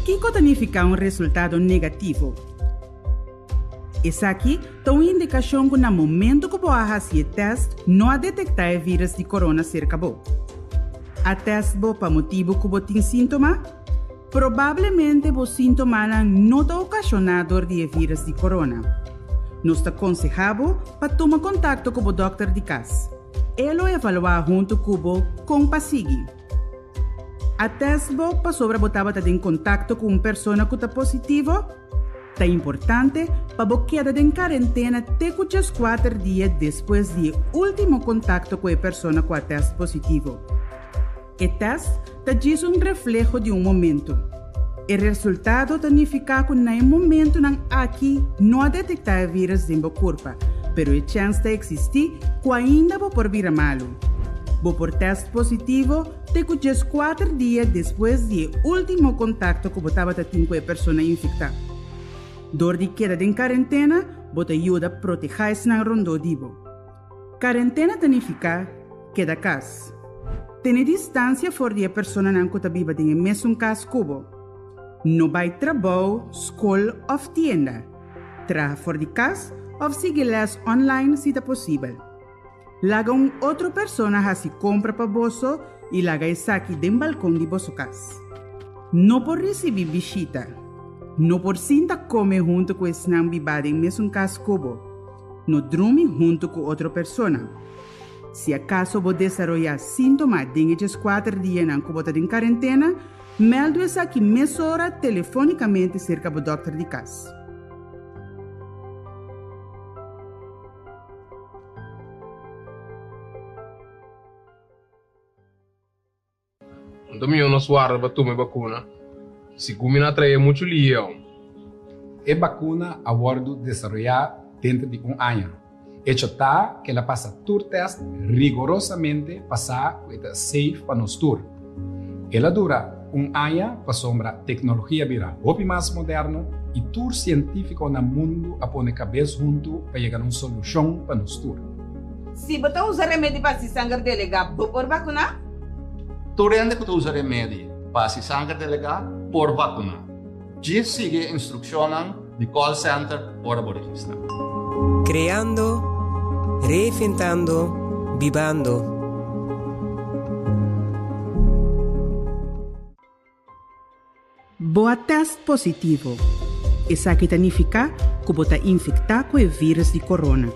Kiko ta nifiká un resultado negativo? Esaki ta un indikashon ku na momentu ku bo a hasi e tèst no a detektá e vírus di korona serka bo. A tèst bo pa motibu ku bo tin síntoma? Probablemente bo síntomanan no ta okashoná dor di e vírus di korona. Nos ta konsehá bo pa tuma kontakto ku bo dòkter di kas. E lo evaluá huntu ku bo kon pa sigui. A tèst bo pasobra bo tabata den kontakto ku un persona ku ta positivo? Ta importante pa bo keda den karentena te ku djeskuater dia despues di e último kontakto ku e persona ku a tèst positivo. E tèst ta djis un refleho di un momentu. E resultado ta nifiká ku na e momentunan aki no a detektá e vírus den bo kurpa, pero e chèns ta eksistí ku ainda bo por bira malu. Bo por tèst positivo te ku djeskuater dia despues di e último kontakto ku bo tabata tin ku e persona infektá. Dor di keda den karentena, bo ta yuda protehá esnan rondó di bo. Karentena ta nifiká keda kas. Tene distansia for di e personanan ku ta biba den e mesun kas ku bo. No bai trabou, skol òf tienda. Traha for di kas òf sigui lès online si ta posibel. Laga un otro persona hasi kompra pa boso i laga esaki den balkon di boso kas. No por risibí bishita. No por sinta kome huntu ku esnan bibá den mesun kas ku bo. No drumi huntu ku otro persona. Si akaso bo desaroyá síntoma den e djeskuater dianan ku bo ta den karentena, mèldu esaki mesora telefónikamente serka bo dòkter di kas. Anto mihó nos warda pa tuma e bakuna, sigun mi na trae muchu lieu. E bakuna a wòrdu desaroyá denter di un aña. Echo ta ku el a pasa tur tèst rigorosamente pa sa ku e ta safe pa nos tur. El a dura un aña pasobra teknologia bira hopi mas moderno i tur sientífiko na mundu a pone kabes huntu pa yega na un solushon pa nos tur. Si bo ta usa remedi pa hasi sanger delegá, bo por vakuná? Tur hende ku ta usa remedi pa hasi sanger delegá por vakuná. Djis sigui e instrukshonnan di call center ora bo registrá. Kreando, reinventando, bibando. Bo a tèst positivo. Esaki ta nifiká ku bo ta infektá ku e vírus di korona.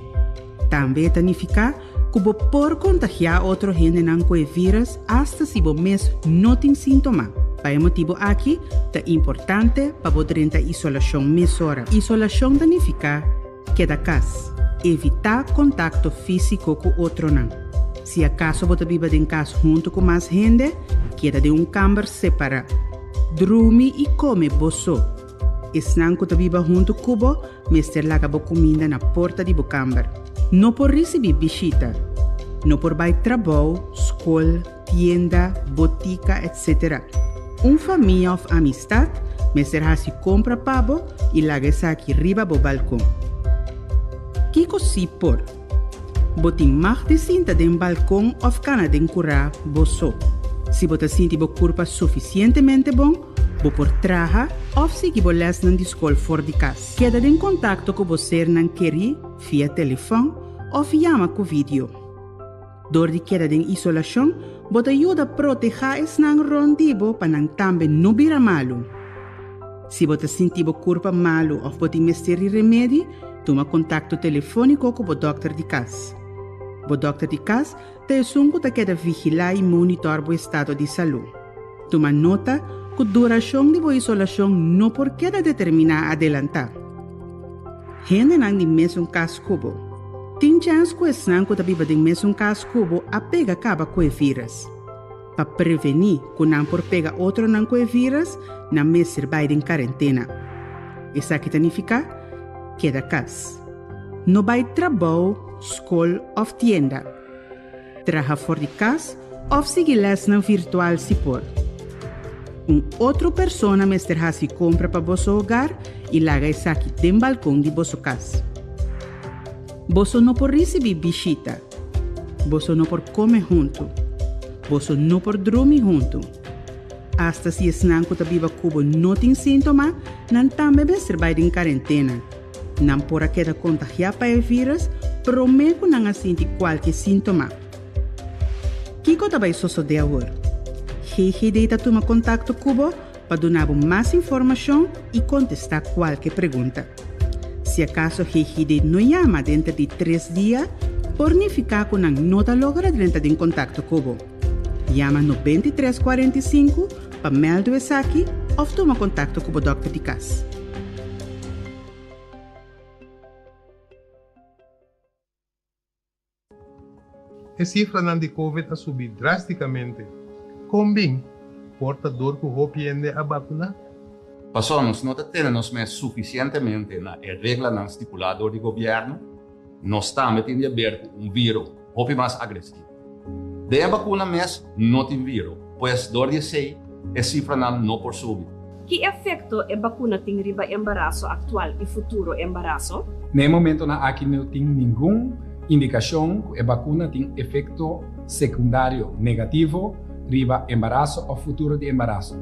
Tambe e ta nifiká ku bo por kontagiá otro hendenan ku e vírus asta si bo mes no tin síntoma. Pa e motibu aki ta importante pa bo drenta isolashon mesora. Isolashon ta nifiká keda kas. Evitá kontakto físiko ku otronan. Si akaso bo ta biba den kas huntu ku mas hende, keda den un kamber separá. Drumi i kome bo so. Esnan ku ta biba huntu ku bo mester laga bo kuminda na porta di bo kamber. No por risibí bishita. No por bai trabou, skol, tienda, botika, etc. Un famia òf amistat mester hasi kompra pa bo i laga esaki riba bo balkon. Kiko sí por? Bo tin mag di sinta den balkon òf kana den kurá bo so. Si bo ta sinti bo kurpa sufisientemente bon, bo por traha òf sigui bo lèsnan di skol for di kas. Keda den kontakto ku bo sernan kerí via telefòn òf yama ku vidio. Dor di keda den isolashon, bo ta yuda protehá esnan rònt di bo pa nan tambe no bira malu. Si bo ta sinti bo kurpa malu òf bo tin mester di remedi, tuma kontakto telefóniko ku bo dòkter di kas. Bo dòkter di kas ta esun ku ta keda vigilá i monitòr bo estado di salú. Tuma nota ku durashon di bo isolashon no por keda determiná adelantá. Hendenan di mesun kas ku bo. Tin chèns ku esnan ku ta biba den mesun kas ku bo a pega kaba ku e vírus. Pa prevení ku nan por pega otronan ku e vírus, nan mester bai den karentena. Esaki ta nifiká, keda kas. No bai trabou, skol òf tienda. Traha for di kas òf sigui lèsnan virtual si por. Un otro persona mester hasi kompra pa boso hogar i laga esaki den balkon di boso kas. Boso no por risibí bishita. Boso no por kome huntu. Boso no por drumi huntu. Asta si esnan ku ta biba ku bo no tin síntoma, nan tambe mester bai den karentena. Nan por a keda kontagiá pa e vírus promé ku nan a sinti kualke síntoma. Kiko ta bai sosodé awor? GGD ta tuma kontakto ku bo pa duna bo mas informashon i kontestá kualke pregunta. Si akaso GGD no yama denter di tres dia, por nifiká ku nan no ta logra drenta den kontakto ku bo. Yama 93 45 pa mèldu esaki òf tuma kontakto ku bo dòkter di kas. E sifranan di Covid a subi drástikamente. Kon bin? Por ta dor ku hopi hende a bakuná? Pasobra nos no ta tene nos mes sufisientemente na e reglanan stipulá dor di gobièrnu, nos tambe tin di haber ku un viro hopi mas agresivo. Den e bakuna mes no tin viro, pues dor di esei e sifranan no por subi. Ki efekto e bakuna tin riba embaraso aktual i futuro embaraso? Na e momentonan aki no tin ningun indikashon ku e bakuna tin efekto sekundario negativo riba embaraso òf futuro di embaraso.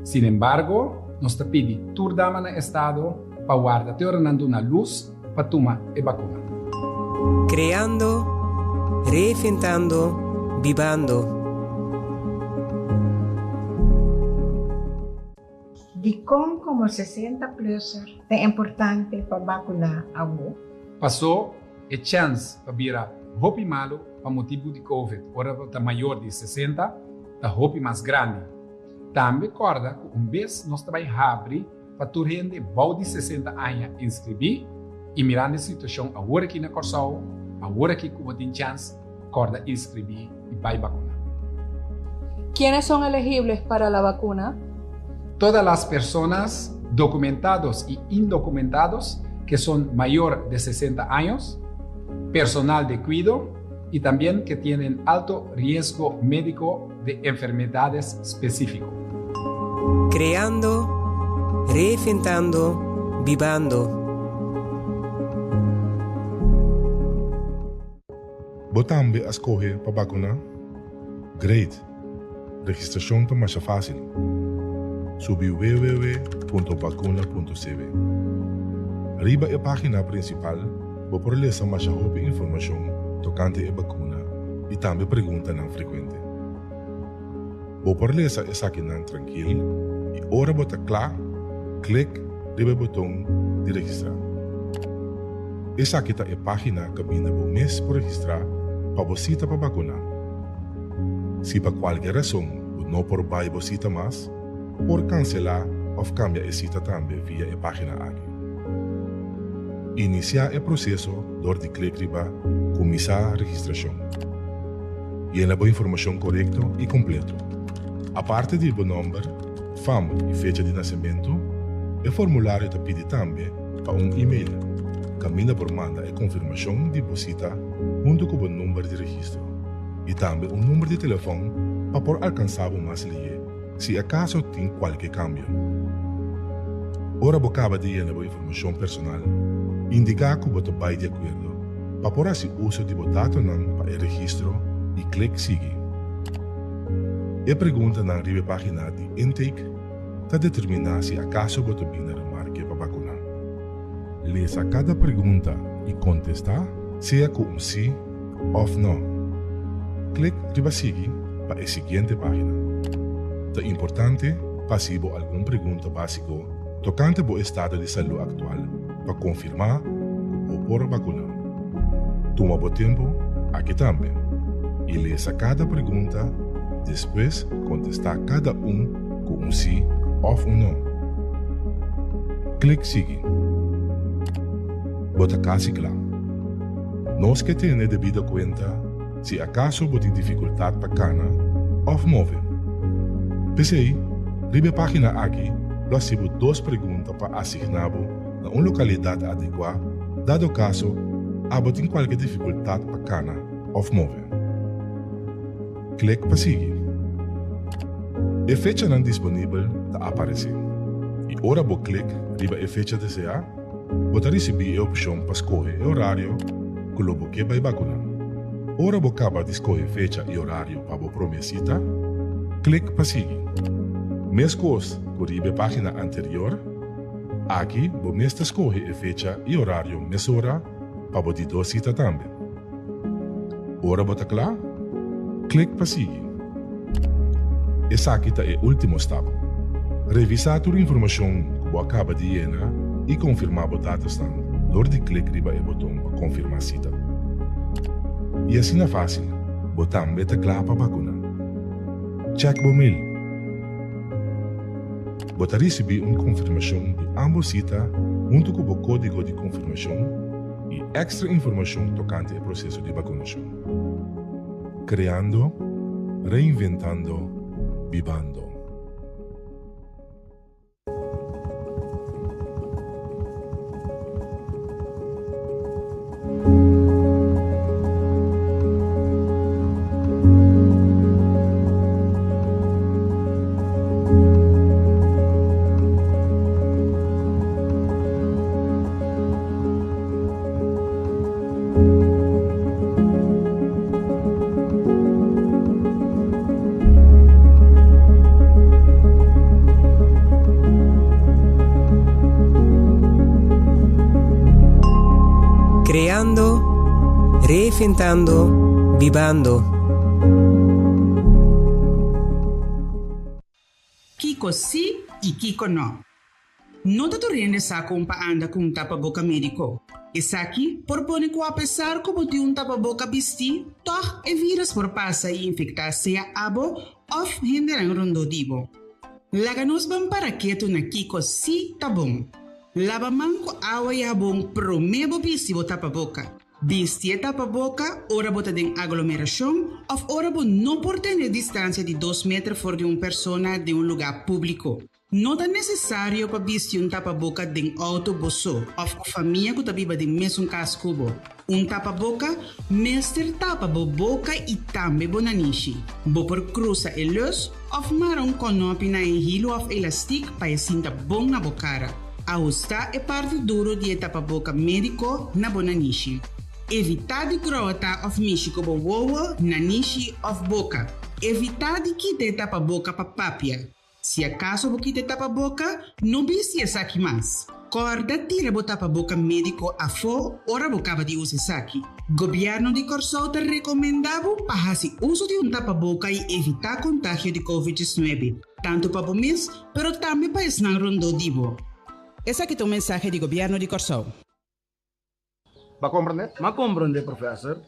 Sinembargo, nos ta pidi tur dama na estado pa warda te ora nan duna lus pa tuma e bakuna. Kreando, reinventando, bibando. Dikon komo 60 plusser ta importante pa bakuná awor? Pasó e chèns pa bira hopi malu pa motibu di Covid ora bo ta mayor di 60 ta hopi mas grandi. Tambe kòrda ku un bes nos ta bai habri pa tur hende bou di 60 aña inskribí i mirando e situashon awor aki na Kòrsou, awor aki ku bo tin chèns, kòrda inskribí i bai bakuná. ¿Quiénes son elegibles para la vacuna? Todas las personas documentados y indocumentados que son mayor de 60 años, personal de cuido y también que tienen alto riesgo médico de enfermedades específico. Kreando, reinventando, bibando. Bo tambe a skohe pa bakuná? Great! Registrashon ta masha fásil. Subi www.bakuna.cw. Riba e página prinsipal bo por lesa masha hopi informashon tokante e bakuna i tambe preguntanan frekuente. Bo por lesa esakinan trankil i ora bo ta kla, klik riba e boton di registrá. Esaki ta e página kaminda bo mes por registrá pa bo sita pa bakuná. Si pa kualke rason bo no por bai bo sita mas, por kanselá òf kambia e sita tambe via e página aki. Inisiá e proseso dor di klik riba Kuminsá registrashon. Yena bo informashon korekto i kompleto. Aparte di bo nòmber, fam i fecha di nasementu, e formulario ta pidi tambe pa un e-mail kaminda por manda e konfirmashon di bo sita huntu ku bo number di registro i tambe un number di telefòn pa por alkansá bo mas lihé si akaso tin kualke kambio. Ora bo kaba di yena bo informashon personal, indiká ku bo ta bai di akuerdo pa por hasi uso di bo datonan pa e registro i klik Sigui. E preguntanan riba e página di intake ta determiná si akaso bo ta bin na remarke pa bakuná. Lesa kada pregunta i kontestá sea ku un sí òf nò. Klik riba Sigui pa e siguiente página. Ta importante pa hasi bo algun pregunta básiko tokante bo estado di salú aktual pa konfirmá ku bo por bakuná. Tuma bo tempu aki tambe i lesa kada pregunta, despues kontestá kada un ku un sí òf un nò. Klik Sigui. Bo ta kasi kla. Nos ke tene debido kuenta si akaso bo tin difikultat pa kana òf move. P'esei, riba e página aki lo hasi bo dos pregunta pa asigná bo na un lokalidat adekuá dado kaso abo tin kualke difikultat pa kana òf move. Klik pa sigui. E fechanan disponibel ta aparesé i ora bo klik riba e fecha deseá, bo ta risibí e opshon pa skohe e orario ku lo bo ke bai bakuná. Ora bo kaba di skohe fecha i orario pa bo promé sita, klik pa sigui. Meskos ku riba e página anterior, aki bo mes ta skohe e fecha i orario mesora pa bo di dos sita tambe. Ora bo ta kla, klik pa sigui. Esaki ta e último stap. Revisá tur informashon ku bo a kaba di yena i konfirmá bo datosnan dor di klik riba e boton pa konfirmá sita. I asina fásil, bo tambe ta kla pa bakuná. Chèk bo mail. Bo ta risibí un konfirmashon di ámbos sita huntu ku bo kódigo di konfirmashon i èkstra informashon tokante e proseso di bakunashon. Kreando, reinventando, bibando. Creando, reinventando, bibando. Kiko sí i kiko no. No ta tur hende sa kon pa anda ku un tapaboka médiko. Esaki por pone ku apesar ku bo tin un tapaboka bistí, tòg e vírus por pasa i infektá sea abo òf hendenan rondó di bo. Laga nos ban para ketu na kiko sí ta bon. Laba man ku awa i habon promé bo bisti bo tapaboka. Bisti e tapaboka ora bo ta den aglomerashon òf ora bo no por tene distansia di dos meter for di un persona den un lugá públiko. No ta nesesario pa bisti un tapaboka den outo bo so òf ku famia ku ta biba den mesun kas ku bo. Un tapaboka mester tapa bo boka i tambe bo nanishi. Bo por krusa e lus òf mara un kònòpi na e hilu òf elastik pa e sinta bon na bo kara. Ahustá e parti duro di e tapaboka médiko na bo nanishi. Evitá di grota òf mishi ku bo wowo, nanishi òf boka. Evitá di kita e tapaboka pa papia. Si akaso bo kita e tapaboka, no bisti esaki mas. Kòrda tira bo tapaboka médiko afó ora bo kaba di usa esaki. Gobièrnu di Kòrsou ta rekomendá bo pa hasi uso di un tapaboka i evitá kontagio di Covid 19, tantu pa bo mes pero tambe pa esnan rondó di bo. Esaki ta un mensahe di Gobièrnu di Kòrsou. Bo a komprendé? M'a komprendé, professor.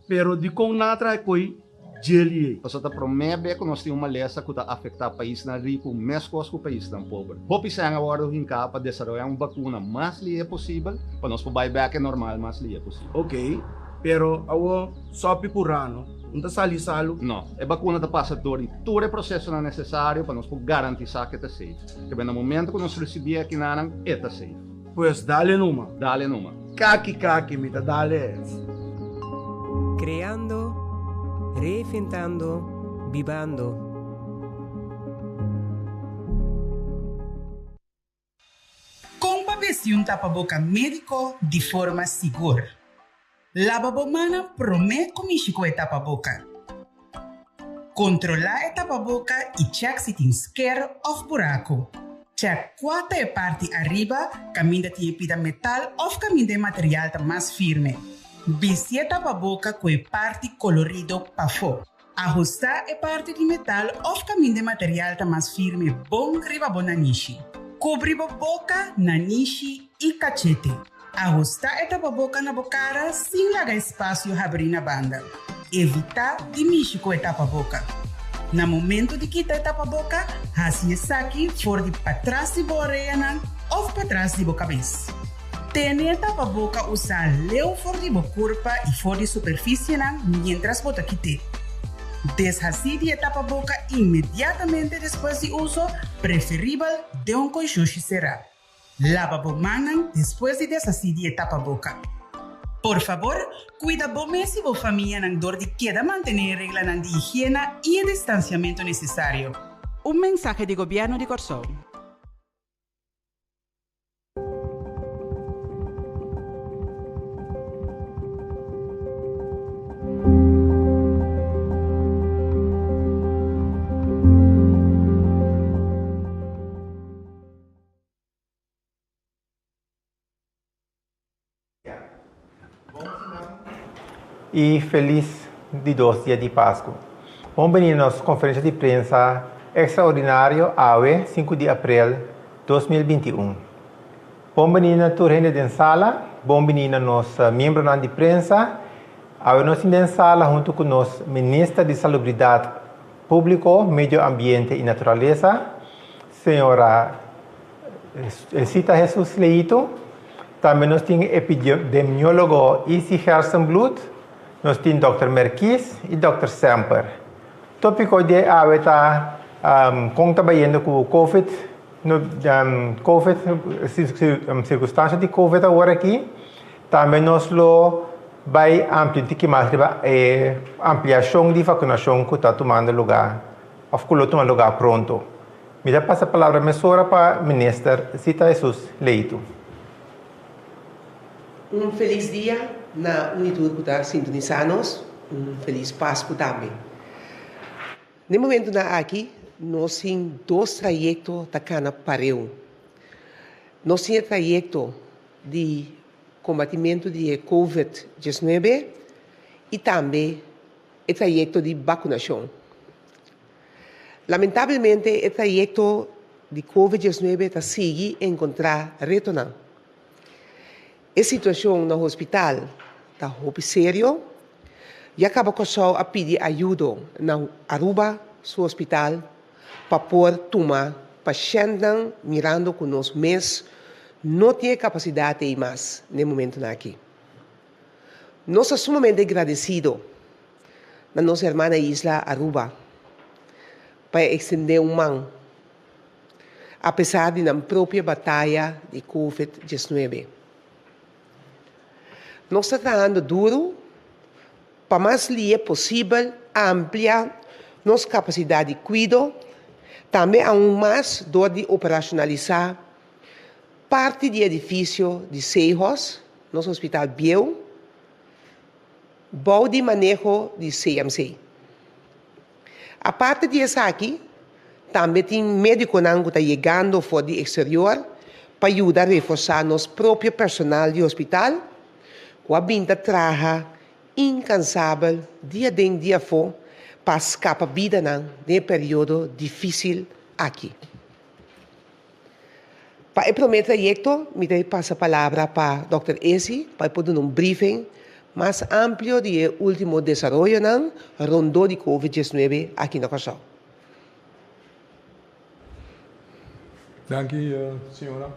Pero dikon nan a traha e koi djeli ei? Pasobra ta promé be ku nos tin un malesa ku ta afektá paisnan riku meskos ku paisnan pober. Hopi sèn a wòrdu hinká pa desaroyá un bakuna mas lihé posibel pa nos por bai bèk e normal mas lihé posibel. Oké, pero awor sòpi ku rano no ta sali salu? No, e bakuna ta pasa dor di tur e prosesonan nesesario pa nos por garantisá ku e ta safe. Kebé na momento ku nos risibí e akinanan, e ta safe. Pues dale numa. Dale numa. Kaki kaki mi ta dale es. Creando, reinventando, bibando. Kon pa bisti un tapaboka médiko di forma sigur? Laba bo mannan promé ku mishi ku e tapaboka. Kontrolá e tapaboka i chèk si tin sker òf buraku. Chèk kua ta e parti ariba kaminda tin e pida metal òf kaminda e material ta mas firme. Bisti e tapaboka ku e parti kolorido pafó. Ahustá e parti di metal òf kaminda e material ta mas firme bon riba bo nanishi. Kubri bo boka, nanishi i kachete. Ahustá e tapaboka na bo kara sin laga espasio habrí na banda. Evitá di mishi ku e tapaboka. Na momento di kita e tapaboka, hasi esaki for di patras di bo oreanan òf patras di bo kabes. Tene e tapaboka usá leu for di bo kurpa i for di superfisienan miéntras bo ta kit'é. Deshasí di e tapaboka inmediatamente despues di uso, preferibel den un konshushi será. Laba bo mannan despues di deshasí di e tapaboka. Por fabor, kuida bo mes i bo famianan dor di keda mantené e reglanan di higiena i e distansiamentu nesesario. Un mensahe di Gobièrnu di Kòrsou. i felis di dos dia di Pasku. Bon bini na nos konferensha di prensa ekstraordinario awe sinku di aprel 2021. Bon bini na tur hende den sala, bon bini na nos miembronan di prensa. Awe nos tin den sala huntu ku nos Minister di Salubridat Públiko, Medio Ambiente i Naturalesa, señora Elsita Jesus Leito. Tambe nos tin epidemiólogo Isi Gerstenbluth, nos tin dòkter Merkies i dòkter Semper. Tópiko di awe ta kon ta bayendo ku Covid, Covid, sirkunstansha di Covid awor aki. Tambe nos lo bai amplia un tiki mas riba e ampliashon di vakunashon ku ta tumando lugá òf ku lo tuma lugá pronto. Mi ta pasa palabra mesora pa Minister Zita Jesus Leito. Un felis dia na un i tur ku ta sintonisá nos, un felis Pasku tambe. N'e momentunan aki nos tin dos trayekto ta kana pareu. Nos tin e trayekto di kombatimentu di e Covid 19 i tambe e trayekto di bakunashon. Lamentablemente e trayekto di Covid 19 ta sigui enkontrá retonan. E situashon na hospital ta hopi serio. Ya kaba Kòrsou a pidi ayudo na Aruba su hospital pa por tuma pashèntnan mirando ku nos mes no tin e kapasidat ei mas na e momentunan aki. Nos ta sumamente gradesido na nos hermana isla Aruba pa e ekstendé un man apesar di nan propio bataya di Covid 19. Nos ta trahando duru pa mas lie posibel amplia nos kapasidat di kuido, tambe aun mas dor di operashonalisá parti di edifisio di Sehos, nos hospital bieu, bou di maneho di CMC. Aparte di esaki, tambe tin médikonan ku ta yegando for di eksterior pa yuda reforsá nos propio personal di hospital ku a bin ta traha inkansabel dia den dia afó pa skapa bidanan den e periodo difísil aki. Pa e promé trayekto mi ta pasa palabra pa dòkter Esi pa e por duna un briefing mas amplio di e último desaroyonan rondó di Covid 19 aki na Kòrsou. Danki señora.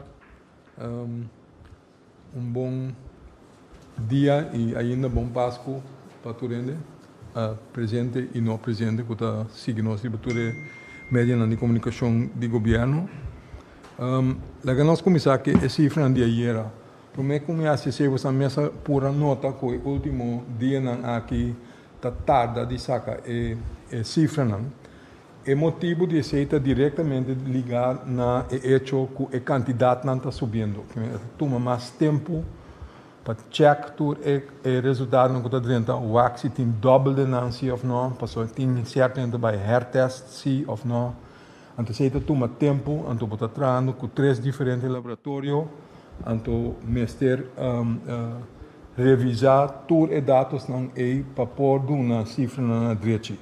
Un bon dia y ainda bon Pascu pa tur hende presente y no presente cu ta sigui nos riba tur e medianan di comunicacion di gobierno. Laga nos cuminsa cu e cifranan di ayera. Prome cu mi haci esey boso a mesa pura nota cu e ultimo dianan aki ta tarda di saca e cifranan. E motibu di esei ta direktamente ligá na e echo ku e kantidatnan ta subiendo. E ta tuma mas tempu pa chèk tur e resultadonan ku ta drenta, wak si tin dòbel den nan si òf nò, pasobra tin sierto hende ta bai hertèst si òf nò. Anto esei ta tuma tempu, anto bo ta trahando ku tres diferente laboratorio, anto mester revisá tur e datosnan ei pa por duna sifranan na drechi.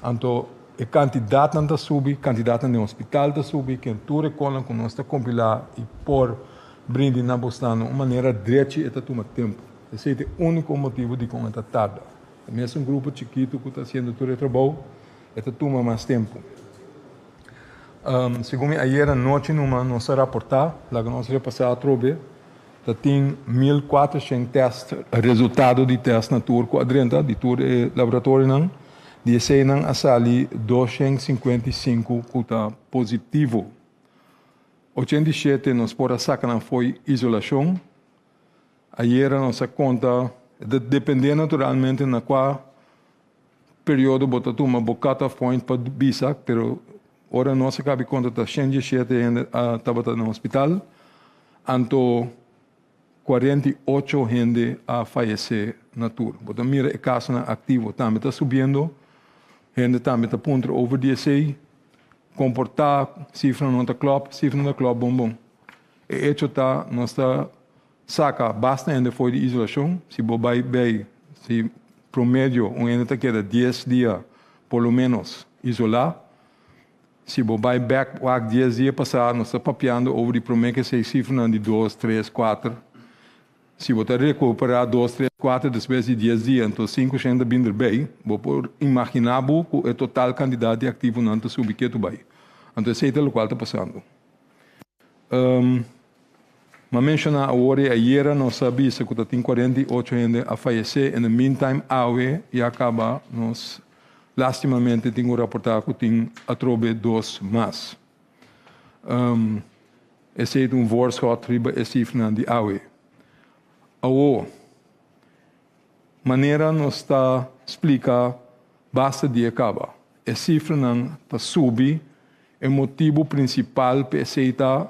Anto e kantidatnan ta subi, kantidatnan den hospital ta subi, ken tur e konan ku nos ta kompilá i por brindi na bosnan na un manera drechi e ta tuma tempu. Esei ta e úniko motibu dikon e ta tarda. E mesun grupo chikitu ku ta hasiendo tur e trabou e ta tuma mas tempu. Segun mi ayer anochi numa nos a raportá, laga nos repasá atrobe. Ta tin 1400 tèst, resultado di tèst na tur ku a drenta di tur e laboratorionan. Di eseinan a sali 255 ku ta positivo. 87 nos por a saka nan fo'i isolashon. Ayera nos a konta, e ta dependé naturalmente na kua periodo bo ta tuma bo cut off point pa bisa, pero ora nos a kabi konta ta 117 hende a tabata na hospital, anto 48 hende a fayesé na tur. Bo ta mira e kasonan aktivo tambe ta subiendo, hende tambe ta puntra over di esei, komportá, sifranan no ta klòp, sifranan ta klòp bon bon. E echo ta nos ta Saka basta hende fo'i di isolashon, si bo bai bei, si Promedio un hende ta keda dies dia por lo menos isolá. Si bo bai bèk wak dies dia pasá nos ta papiando over di promé ke seis sifranan di dos, tres, kuater. Si bo ta rekuperá dos, tres, kuater despues di dies dia anto sinku shen ta bin derbei, bo por imaginá bo ku e total kantidat di aktivonan ta subi ketu bai. Anto esei ta lokual ta pasando. M'a menshoná awor i ayera nos a bisa ku ta tin 48 hende a fayesé. In the meantime awe ya kaba nos lastimamente tin ku raportá ku tin atrobe dos mas. Esei ta un voorschot riba e sifranan di awe. Awor, manera nos ta splika basta dia kaba, e sifranan ta subi. E motibu prinsipal pa esei ta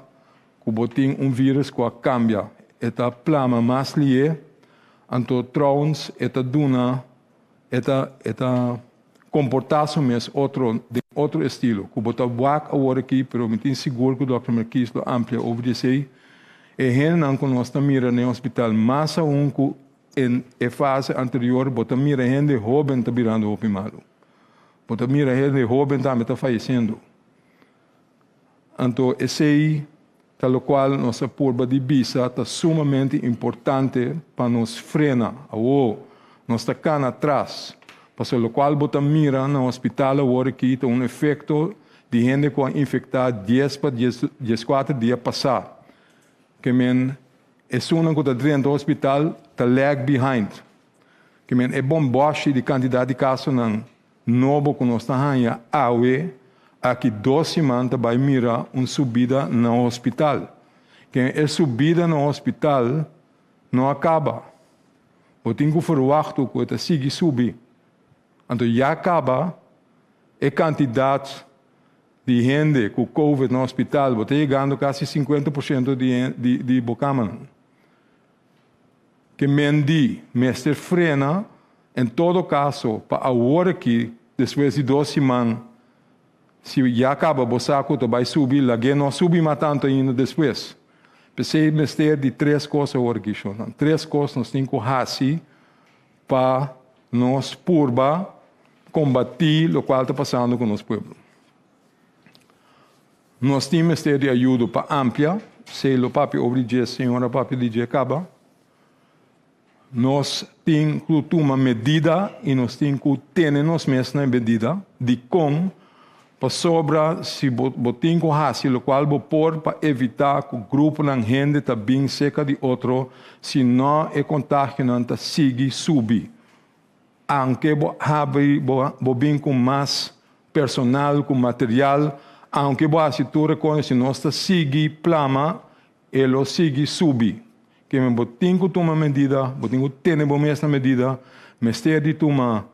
ku bo tin un vírus ku a kambia. E ta plama mas lié, anto trouwens e ta duna e ta e ta komportá su mes otro den otro estilo ku bo ta wak awor aki, pero mi tin sigur ku dòkter Merkies lo amplia over di esei. E hendenan ku nos ta mira den hospital mas aun ku en e fase anterior bo ta mira hende hóben ta birando hopi malu. Bo ta mira hende hóben tambe ta fayesiendo. Anto esei ta lokual nos a purba di bisa ta sumamente importante pa nos frena. Awor nos ta kana atras, pasobra lokual bo ta mira na hospital awor aki ta un efekto di hende ku a infektá dies pa dieskuater dia pasá. Ke men esunnan ku ta drenta hospital ta lag behind. Ke men e bombòshi di kantidat di kasonan nobo ku nos ta haña awe aki dos siman ta bai mira un subida na hospital. Ke e subida na hospital no a kaba. Bo tin ku ferwachtu ku e ta sigui subi. Anto ya kaba e kantidat di hende ku covid na hospital bo ta yegando kasi 50% di di bo kamanan. Ke men di mester frena en todo kaso pa awor aki despues di dos siman si ya kaba bo sa ku ta bai subi lag'é no subi mas tantu ainda despues. P'esei mester di tres kos awor aki shonnan. Tres kos nos tin ku hasi pa nos purba kombatí lokual ta pasando ku nos pueblo. Nos tin mester di ayudo pa amplia, esei lo papia over di dje, señora papia di dje kaba. Nos tin ku tuma medida i nos tin ku tene nos mes na e medida. Dikon? Pasobra si bo bo tin ku hasi lokual bo por pa evitá ku gruponan hende ta bin serka di otro, si no e kontagionan ta sigui subi. Aunke bo habri bo bo bin ku mas personal ku material, aunke bo hasi tur e kos si nos ta sigui plama e lo sigui subi. Kimen bo tin ku tuma medida, bo tin ku tene bo mes na medida, mester di tuma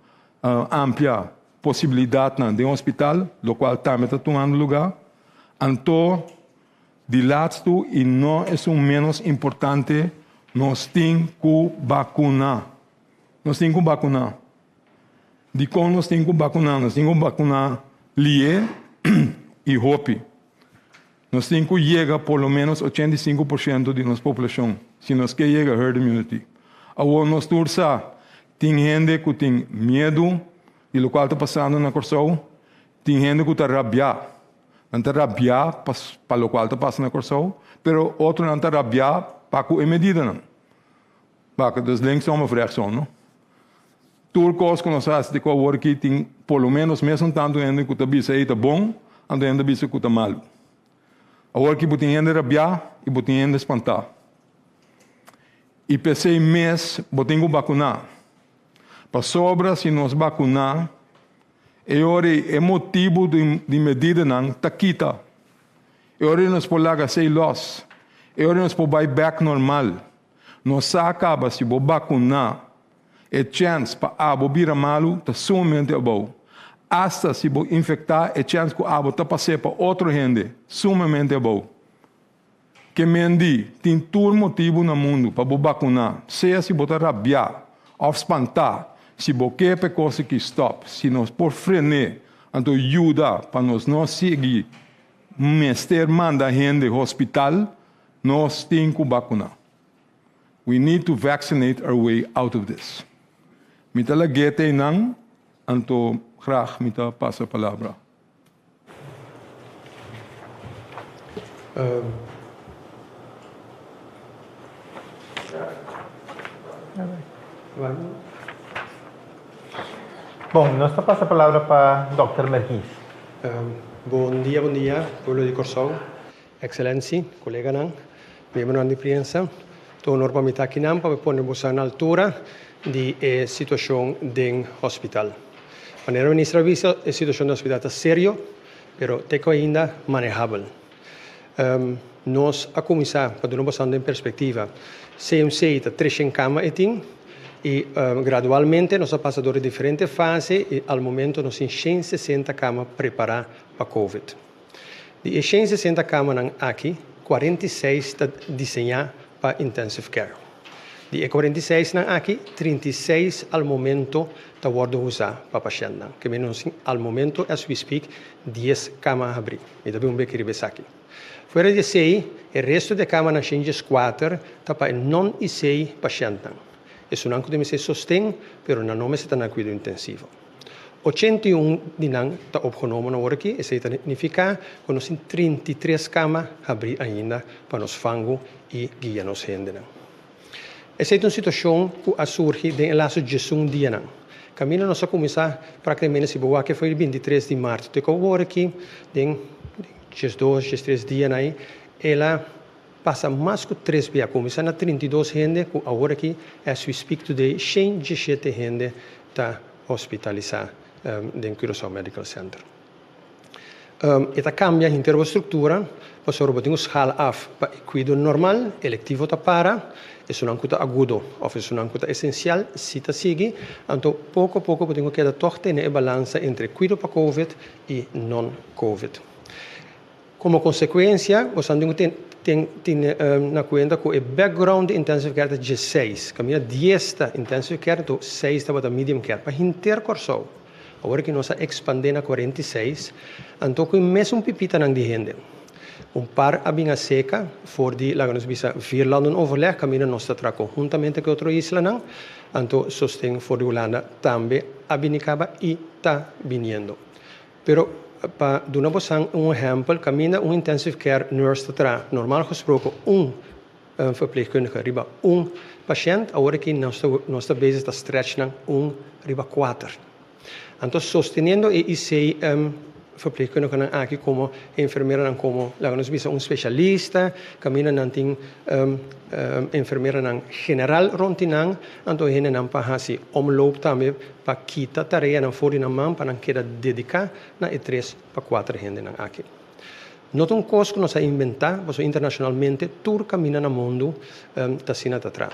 amplia posibilidatnan den hospital, lokual tambe ta tumando lugá. Anto di latstu i no esun ménos importante, nos tin ku bakuná. Nos tin ku bakuná. Dikon nos tin ku bakuná? Nos tin ku bakuná lié i hopi. Nos tin ku yega por lo ménos 85% di nos poblashon si nos ke yega herd immunity. Awor nos tur sa tin hende ku tin miedu di lokual ta pasando na Kòrsou, tin hende ku ta rabiá. Nan ta rabiá pa lokual ta pasa na Kòrsou, pero otronan ta rabiá pa ku e medidanan. Wak, dus linksom of rechtsom, no? Tur kos ku nos hasi te ku awor aki tin por lo menos mesun tantu hende ku ta bisa ei ta bon, anto hende ta bisa ku ta malu. Awor aki bo tin hende rabiá i bo tin hende spantá. I p'esei mes bo tin ku bakuná. Pasobra si nos bakuná, e ora ei e motibu di medidanan ta kita. E ora ei nos por laga esei lòs. E ora ei nos por bai bèk normal. Nos sa kaba si bo bakuná, e chèns pa abo bira malu ta sumamente abou. Asta si bo infektá, e chèns ku abo ta pas'é pa otro hende, sumamente abou. Ke men di, tin tur motibu na mundu pa bo bakuná, sea si bo ta rabiá òf spantá, si bo ke pa e kos aki stòp, si nos por fren'é, anto yuda pa nos no sigui mester manda hende hospital. Nos tin ku bakuna. We need to vaccinate our way out of this. Mi ta lag'é te einan, anto graag mi ta pasa palabra. Bon, nos ta pasa palabra pa Dòkter Merkies. Bon dia, bon dia, pueblo di Kòrsou. Ekselensi, koleganan, miembronan di prensa, ta un honor pa mi ta akinan pa mi pone boso na altura di e situashon den hospital. Manera minister a bisa, e situashon den hospital ta serio, pero te ku ainda manehabel. Nos a kuminsá, pa duna boso den perspektiva, CMC ta treshen kama e tin i gradualmente nos a pasa dor di diferente fase i al momento nos tin 160 kama prepará pa covid. Di e 160 kamanan aki, 46 ta diseñá pa intensive care. Di e 46 nan aki, 36 al momento ta wòrdu usá pa pashèntnan. Ke men nos tin al momento as we speak dies kama habrí. Mi ta bin un beki riba esaki. Fuera di esei, e resto di e kamanan 104 ta pa e non-IC pashèntnan. Esunnan ku ta mester sosten, pero nan no mester ta na kuido intensivo. 81 di nan ta opgenomen awor aki, esei ta nifiká ku nos tin 33 kama habrí ainda pa nos fangu i guia nos hendenan. Esei ta un situashon ku a surgi den e lastu 11 dianan. Kaminda nos a kuminsá praktikamente si bo wak for di 23 di mart te ku awor aki den 12, 13 dianan ei el a pasa mas ku tres bia. Kuminsá na 32 hende ku awor aki as we speak today 117 hende ta hospitalisá den Curaçao Medical Center. E ta kambia henter bo struktura pasobra bo tin ku schaal af pa e kuido normal, elektivo ta para, esunnan ku ta agudo òf esunnan ku ta esensial si ta sigui, anto poko poko bo tin ku keda tòg tene e balansa entre kuido pa covid i non-covid. Komo konsekuensia, bo san tin ku tene na kuenta ku e background di intensive care ta 16, kaminda dies ta intensive care anto seis tabata medium care pa henter Kòrsou. Awor ki nos a ekspandé na 46, anto ku e mesun pipitanan di hende. Un par a bin aseka for di, laga nos bisa, vierlandenoverleg, kaminda nos ta traha konhuntamente ku e otro islanan, anto sosten for di Hulanda tambe a bini kaba i ta biniendo. Pero pa duna bosan un ehèmpel, kaminda un intensive care nurse ta traha, normal gesproken un verpleegkundige riba un pashènt, awor aki nos ta nos ta bezig ta stretch nan un riba kuater. Anto sosteniendo e IC verpleegkundigenan aki komo e enfermeranan komo laga nos bisa un spesialista, kaminda nan tin enfermeranan general rond di nan, anto e hendenan pa hasi omloop tambe pa kita tareanan for di nan man pa nan keda dediká na e tres pa kuater hendenan aki. No ta un kos ku nos a inventá, pasobra internashonalmente tur kaminda na mundu ta asina ta traha.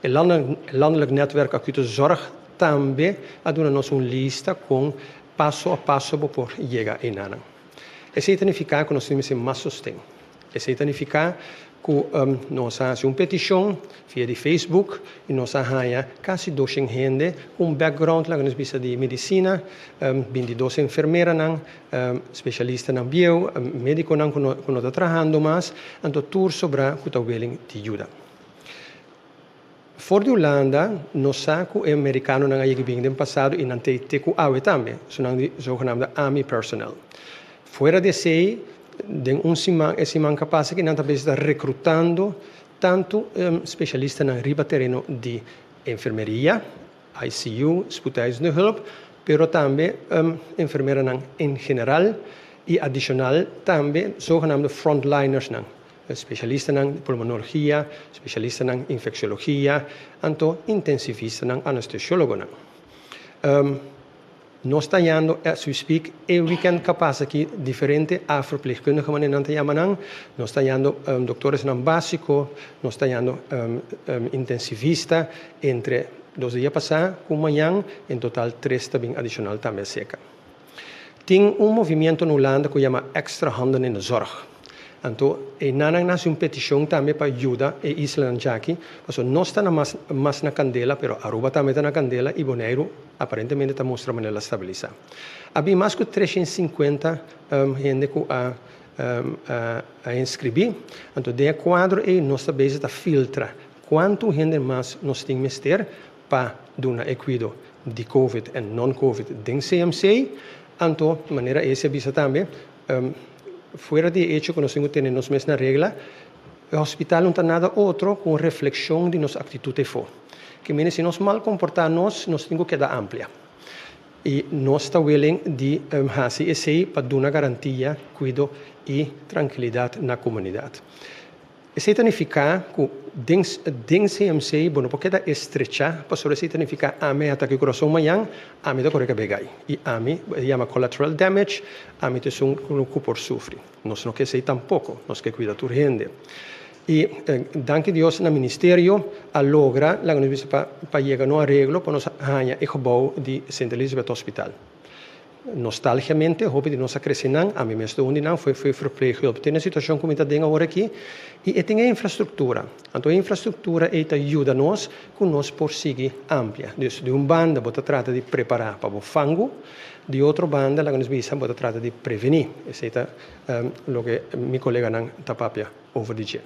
E Landelijk Netwerk Acute Zorg tambe a duna nos un lista kon paso a paso bo por yega einanan. Esei ta nifiká ku nos tin mester mas sosten. Esei ta nifiká ku nos a hasi un petishon via di Facebook i nos a haña kasi 200 hende ku un background laga nos bisa di medisina, 22 enfermeranan, spesialistanan bieu, médikonan ku no ta trahando mas, anto tur sobrá ku ta willing di yuda. For di Hulanda nos sa ku e merikanonan a yega bin den pasado i nan ta te ku awe tambe, su nan di zogenaamde army personnel. Fuera di esei, den un siman, e siman ku a pasa aki nan ta bezig ta rekrutando tantu spesialistanan riba tereno di enfermeria, ICU, spoedeisende hulp, pero tambe enfermeranan en general i adishonal tambe zogenaamde frontlinersnan, Spesialistanan di pulmonologia, spesialistanan infeksiologia, anto intensivistanan, anestesiólogonan. Nos ta yando as we speak e weekend ka pasa aki diferente A-verpleegkundige manera nan ta yama nan. Nos ta yando doktoresnan básiko, nos ta yando intensivista entre dos dia pasá ku mañan, en total tres ta bin adishonal tambe aseka. Tin un movimiento na Hulanda ku yama Extra Handen in de Zorg. Anto e nannan a hasi un petishon tambe pa yuda e islanan djaki, pasobra nos ta na mas mas na kandela, pero Aruba tambe ta na kandela i Boneiru aparentemente ta mustra manera la stabilisá. A bin mas ku 350 hende ku a a inskribí. Anto den e kuadro ei nos ta bezig ta filtra kuantu hende mas nos tin mester pa duna e kuido. di Covid en non-Covid den CMC. Anto, manera ese a bisa tambe, fuera di e hecho ku nos tin ku tene nos mes na regla, e hospital no ta nada otro ku un reflekshon di nos aktitut efo. Ke mene si nos mal komportá nos, nos tin ku keda amplia. I nos ta willing di hasi esei pa duna garantia, kuido i trankilidat na komunidat. Esei ta nifiká ku den den CMC bo no por keda estrechá pasobra esei ta nifiká ami a ataka e kurason mañan, ami ta kore kab'é gai i ami e yama collateral damage, ami ta esun ku por sufri. Nos no ke esei tampoko, nos ke kuida tur hende. I danki Dios na ministerio a logra laga nos bisa pa pa yega na un areglo pa nos haña e gebou di Sint Elisabeth Hospital. Nostalgiamente, hopi di nos a krese nan, ami mes ta un di nan, foi foi verpleeghulp. Tin e situashon ku mi ta den awor aki i e tin e infrastruktura. Anto e infrastruktura ei ta yuda nos ku nos por sigui amplia. Dus di un banda bo ta trata di prepará pa bo fangu, di otro banda laga nos bisa bo ta trata di prevení. Esei ta loke mi koleganan ta papia over di dje.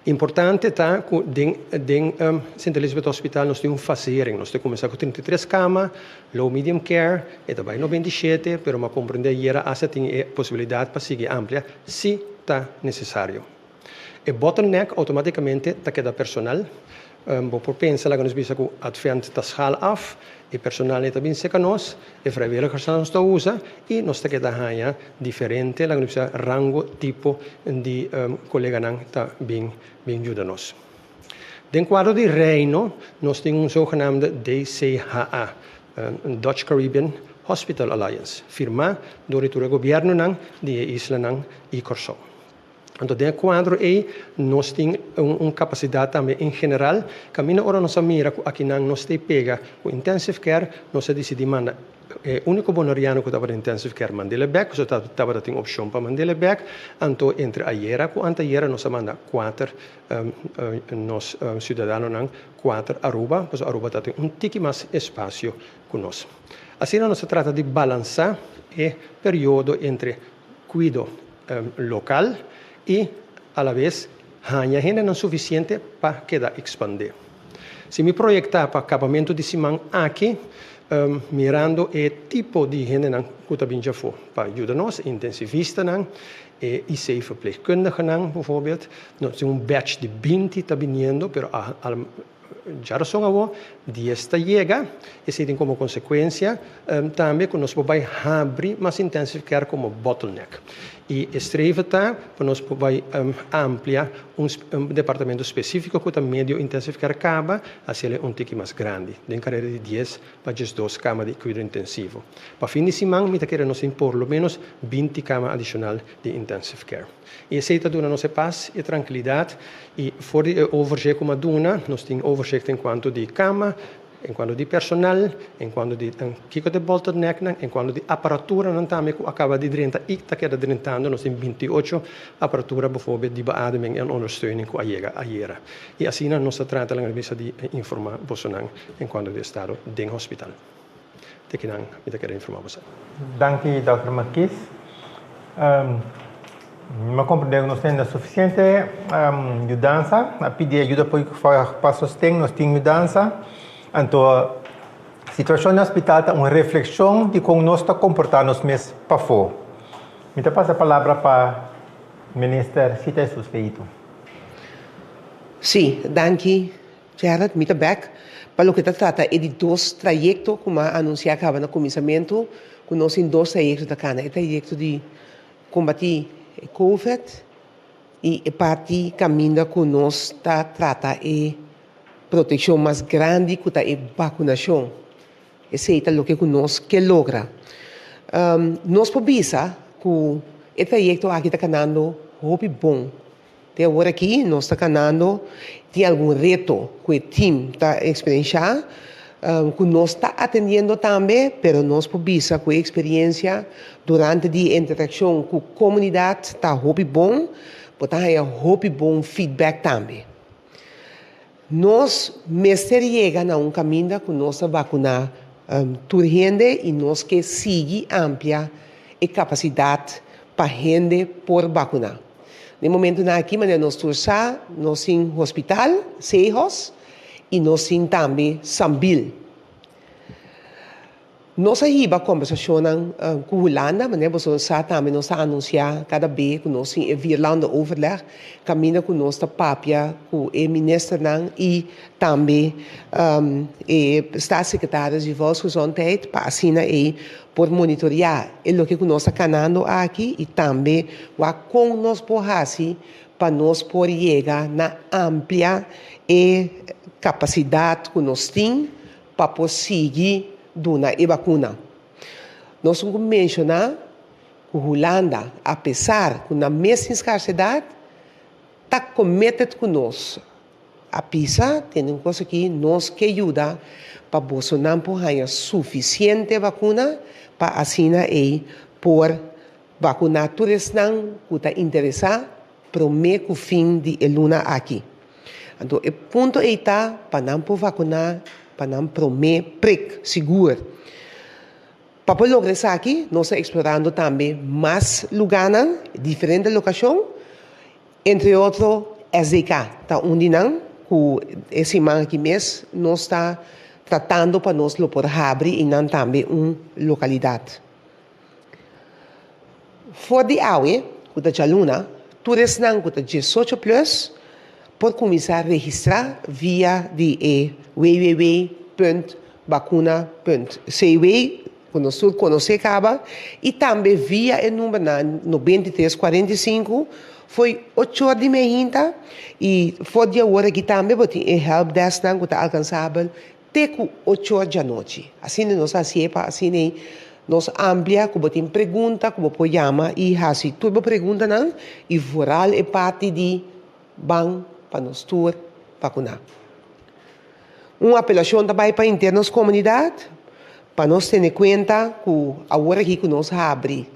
Importante ta ku den den Sint Elisabeth Hospital nos tin un fasering. Nos ta kuminsá ku 33 kama, low medium care, e ta bai 97, pero m'a komprendé ayera asta tin e posibilidat pa sigui amplia si ta nesesario. E bottleneck outomátikamente ta keda personal. Bo por pensa laga nos bisa ku Advent ta schaal af, e personal ei ta bin seka nos, e vrijwilligersnan nos ta usa i nos ta keda haña diferente laga nos bisa rango, tipo di koleganan ta bin bin yuda nos. Den kuadro di Reino nos tin un zogenaamde DCHA, Dutch Caribbean Hospital Alliance, firmá dor di tur e gobièrnunan di e islanan i Kòrsou. Anto den e kuadro ei nos tin un kapasidat tambe en general. Kaminda ora nos a mira ku akinan nos ta e pega ku intensive care, nos a disidí manda e úniko boneriano ku tabata intensive care mand'el bèk, pasobra tabata tin opshon pa mand'el bèk. Anto entre ayera ku antayera nos a manda kuater nos siudadanonan kuater Aruba, pasobra Aruba ta tin un tiki mas espasio ku nos. Asina nos a trata di balansá e periodo entre kuido lokal i alabes haña hendenan sufisiente pa keda ekspandé. Si mi proyektá pa kabamentu di siman aki, mirando e tipo di hendenan ku ta bin djafó pa yuda nos, e intensivistanan, e IC-verpleegkundigenan bijvoorbeeld, nos tin un batch di 20 ta biniendo, pero Djarason awor, dies ta yega, esei tin komo konsekuensia tambe ku nos por bai habri mas intensive care komo bottleneck. I e streven ta pa nos por bai amplia un departamento spesífiko ku ta medio intensive care kaba, hasiel un tiki mas grandi, den karera di dies pa 12 kama di kuido intensivo. Pa fin di siman mi ta kere nos tin por lo ménos 20 kama adishonal di intensive care. I esei ta duna nos e pas, e trankilidat i for di e overzicht ku mi a duna, nos tin overzicht en kuanto di kama, en kuanto di personal, en kuanto di kiko ta e bottlenecknan, en kuanto di aparaturanan tambe ku a kaba di drenta i ta keda drentando. Nos tin 28 aparatura bijvoorbeeld di beademing en ondersteuning ku a yega ayera. I asina nos ta trata laga bisa di informa bosonan en kuanto di estado den hospital. Te kinan mi ta kere informa boso. Danki Dòkter Marquis. Mi a komprendé ku nos tin sufisiente yudansa. A pidi ayuda pa sosten, nos tin yudansa. Anto situashon na hospital ta un reflekshon di kon nos ta komportá nos mes pafó. Mi ta pasa palabra pa Minister Sita Jesus Leito. Sí, danki Gerard, mi ta bek pa loke ta trata e di dos trayekto ku mi a anunsiá kaba na kuminsamentu, ku nos tin dos trayekto ta kana, e trayekto di kombatí e covid i e parti kaminda ku nos ta trata e protekshon mas grandi ku ta e bakunashon. Esei ta loke ku nos ke logra. Nos por bisa ku e trayekto aki ta kanando hopi bon. Te awor aki nos ta kanando, tin algun reto ku e team ta eksperenshá, ku nos ta atendiendo tambe, pero nos por bisa ku e eksperensia durante di e interakshon ku komunidat ta hopi bon, bo ta haña hopi bon feedback tambe. Nos mester yega na un kaminda ku nos ta bakuná tur hende i nos ke sigui amplia e kapasidat pa hende por bakuná. Den momentunan aki manera nos tur sa, nos tin hospital, Sehos, i nos tin tambe Sambil. Nos a hiba kombersashonnan ku Hulanda, manera boso sa tambe nos a anunsiá kada be ku nos tin e vierlandenoverleg, kaminda ku nos ta papia ku e ministernan i tambe e staatssecretaris di Volksgezondheid pa asina ei por monitoreá e loke ku nos ta kanando aki i tambe wak kon nos por hasi pa nos por yega na amplia e kapasidat ku nos tin pa por sigui duna e bakuna. Nos tin ku menshoná ku Hulanda, apesar ku nan mes tin skarsedat, ta committed ku nos. A pisa, tende un kos aki, nos ke yuda pa bosonan por haña sufisiente bakuna pa asina ei por bakuná tur esnan ku ta interesá promé ku fin di e luna aki. Anto e punto ei ta pa nan por vakuná pa nan promé prik sigur. Pa por logra esaki nos ta eksplorando tambe mas lugánan, diferente lokashon, entre otro SDK ta un di nan ku e siman aki mes nos ta tratando pa nos lo por habri einan tambe un lokalidat. For di awe, ku ta djaluna, tur esnan ku ta diesocho plus por kuminsá registrá via di e www.bakuna.cw, ku nos tur konosé kaba, i tambe via e numbernan 93 45 fo'i ocho or di meinta i for di awor aki tambe bo tin e helpdesknan ku ta alkansabel Te ku ocho or djanochi. Asina nos a hasié pa asina ei nos amplia ku bo tin pregunta ku bo por yama i hasi tur bo preguntanan i vooral e parti di ban pa nos tur vakuná. Un apelashon ta bai pa henter nos komunidat pa nos tene kuenta ku awor aki ku nos habri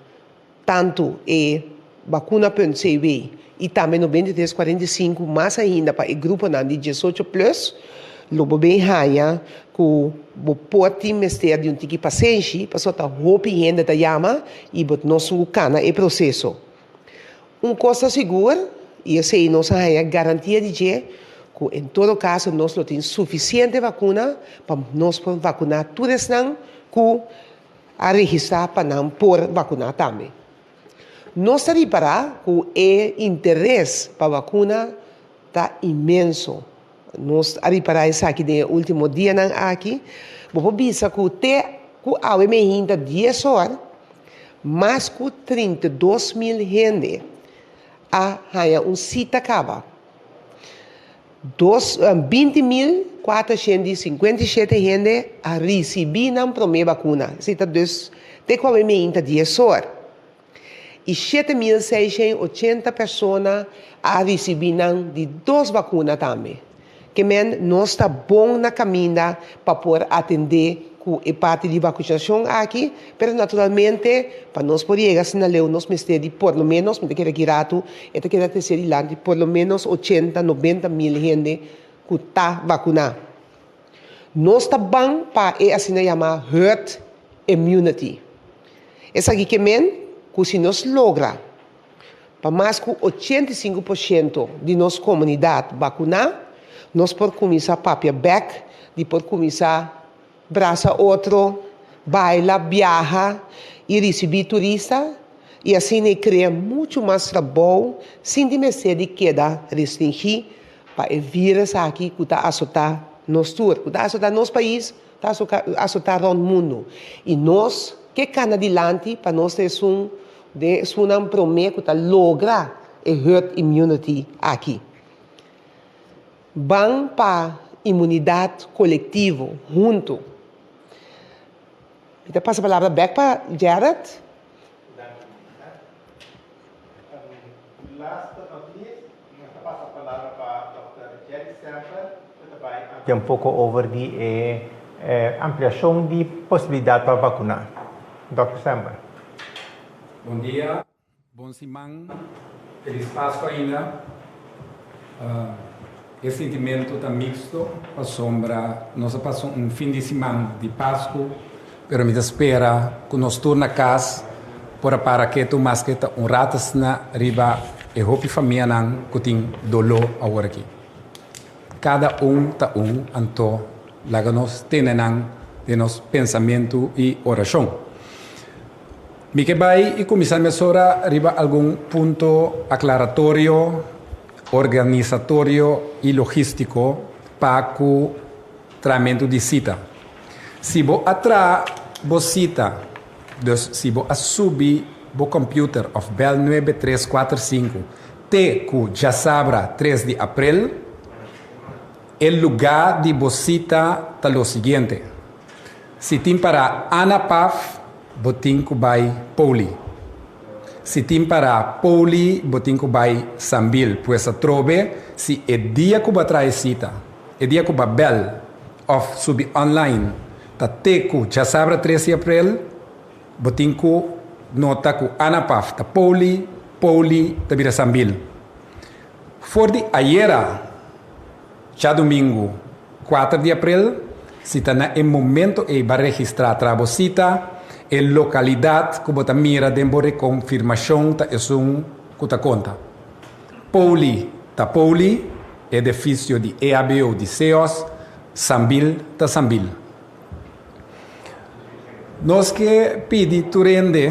tantu e bakuna punt cw i tambe 93 45 mas ainda pa e gruponan di 18 plus, lo bo bin haña ku bo por tin mester di un tiki pasenshi pasobra ta hopi hende ta yama i bo no su kana e proseso. Un kos ta sigur i esei nos a haña garantia di dje ku en todo kaso nos lo tin sufisiente bakuna pa nos por vakuná tur esnan ku a registrá pa nan por vakuná tambe. Nos ta ripará ku e interes pa vakuna ta inmenso. Nos a ripará esaki den e último dianan aki. Bo por bisa ku te ku awe meinta dies or, mas ku 32 mil hende a haña un sita kaba. Dos, 20.457 hende a risibí nan promé bakuna. Esei ta dus te ku awe meinta 10 or. I 7680 persona a risibí nan di dos bakuna tambe. Ke men nos ta bon na kaminda pa por atendé ku e parti di vakunashon aki, pero naturalmente pa nos por yega asina leu nos mester di por lo ménos, mi ta kere ki ratu e ta keda trese dilanti, por lo ménos 80, 90 mil hende ku ta vakuná. Nos ta ban pa e asina yamá herd immunity. Esaki ke men ku si nos logra pa mas ku 85% di nos komunidat vakuná, nos por kuminsá papia bèk di por kuminsá brasa otro, baila, biaha i risibí turista i asina e krea muchu mas trabou sin di mester di keda restringí pa e vírus aki ku ta asotá nos tur, ku ta asotá nos pais, ta asotá rònt mundu. I nos ke kana dilanti pa nos ta esun den esunnan promé ku ta logra e herd immunity aki. Ban pa imunidat kolektivo huntu. Mi ta pasa palabra bèk pa Gerrit. Last but not least, nos ta pasa palabra pa Dòkter Jerry Semper ku ta bai amplia un poko over di e ampliashon di posibilidat pa vakuná. Dòkter Semper. Bon dia, bon siman, felis Pasku ainda. E sintimentu ta mixto pasobra nos a pasa un fin di siman di Pasku, pero mi ta spera ku nos tur na kas por a para ketu maske ta un rato asina riba e hopi famianan ku tin doló aworakí. Kada un ta un, anto laga nos tene nan. den nos pensamentu i orashon. Mi ke bai i kuminsá mesora riba algun punto aklaratorio, organisatorio i logístiko pa ku trahamentu di sita. Si bo a traha bo sita, dus si bo a subi bo kòmpiuter òf bèl nuebe tres kuater sinku te ku djasabra tres di aprel, e lugá di bo sita ta lo siguiente. Si tin pará Anapaf, bo tin ku bai Poli. Si tin pará Poli, bo tin ku bai Sambil. Pues atrobe, si e dia ku bo a traha e sita, e dia ku bo a bèl òf subi online ta te ku djasabra tres di aprel, bo tin ku nota ku Anapaf ta Poli, Poli ta bira Sambil. For di ayera, djadumingu kuater di aprel, si ta na e momento ei ba registrá tra bo sita, e lokalidat ku bo ta mira den bo rekonfirmashon ta esun ku ta konta. Poli ta Poli, edefisio di EHBO di Seos, Sambil ta Sambil. Nos ke pidi tur hende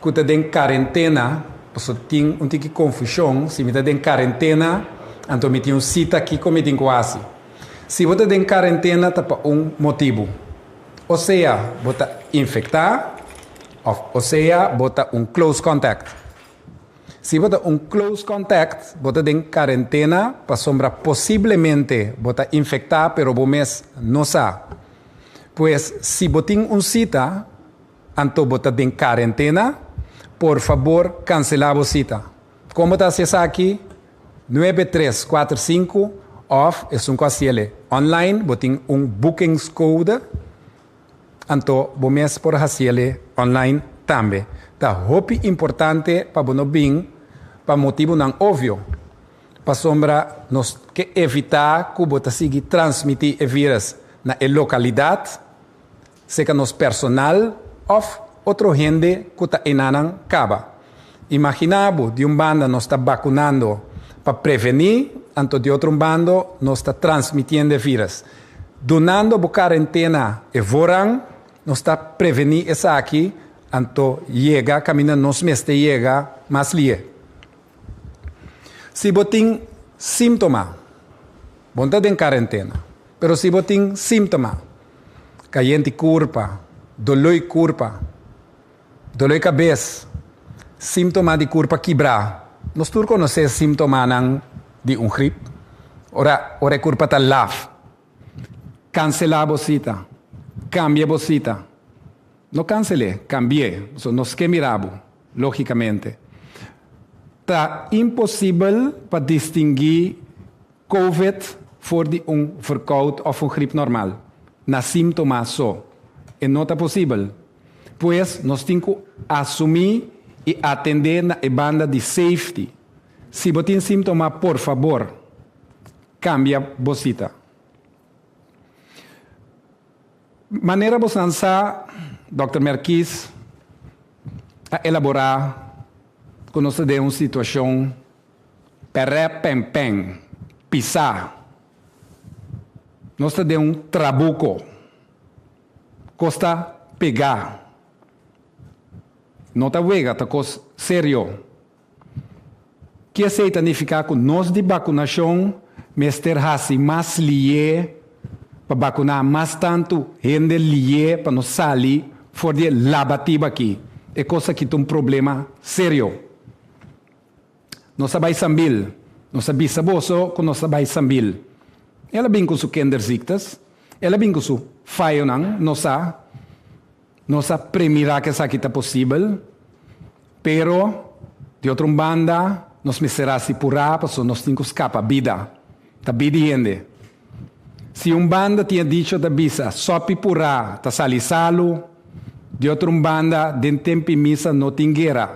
ku ta den karentena, pasobra tin un tiki konfushon, si mi ta den karentena anto mi tin un sita kiko mi tin ku hasi? Si bo ta den karentena ta pa un motibu, o sea bo ta infektá òf o sea bo ta un close contact. Si bo ta un close contact, bo ta den karentena pasobra posiblemente bo ta infektá pero bo mes no sa. Pues si bo tin un sita anto bo ta den karentena, por fabor kanselá bo sita. Kon bo ta hasi esaki? Nuebe tres kuater sinku òf esun ku hasiel online bo tin un boekingscode. Anto bo mes por hasiele online tambe. Ta hopi importante pa bo no bin pa motibunan obvio, pasobra nos ke evita ku bo ta sigui transmiti e virus na e lokalidat, seka nos personal òf otro hende ku ta enanan kaba. Imagina bo, di un banda nos ta bakunando pa prevení, anto di otro un bando nos ta transmitiendo e virus. Dunando bo karentena e voorrang, nos ta prevení esaki, anto yega kaminda nos mester yega mas lihe. Si bo tin símtoma, bo no ta den karentena, pero si bo tin símtoma, kayenti kurpa, doló i kurpa, Doló e kabes, símtoma di kurpa kibrá. Nos tur konosé símtomanan di un grip. Ora ora e kurpa ta laf. Kanselá bo sita. Kambia bo sita. No kansel'é, kambi'é. Pasobra nos ke mira bo, lógikamente. Ta imposibel pa distinguí Covid for di un verkoud òf un grip normal na símtoma so. E no ta posibel. Pues nos tin ku asumí i atendé na e banda di safety. Si bo tin símtoma por fabor kambia bo sita. Manera bosnan sa, Dòkter Merkies a elaborá ku nos ta den un situashon pèrè pènpèn, pisá. Nos ta den un trabuko. Kos ta pegá. No ta wega, ta kos serio. Ki esei ta nifiká ku nos di bakunashon mester hasi mas lié pa bakuná mas tantu hende lié pa nos sali for di e labatiba aki. E kos aki ta un problema serio. Nos a bai Sambil. Nos a bisa boso ku nos a bai Sambil. El a bin ku su kinderziektes. El a bin ku su fayonan. Nos sa. Nos a premirá ku esaki ta posibel. Pero, di otro un banda, nos mester hasi purá pasobra nos tin ku skapa bida. Ta bida di hende. Si un banda tin e dicho ta bisa, Sòpi purá ta sali salu, di otro un banda, den temp'i misa no tin guera.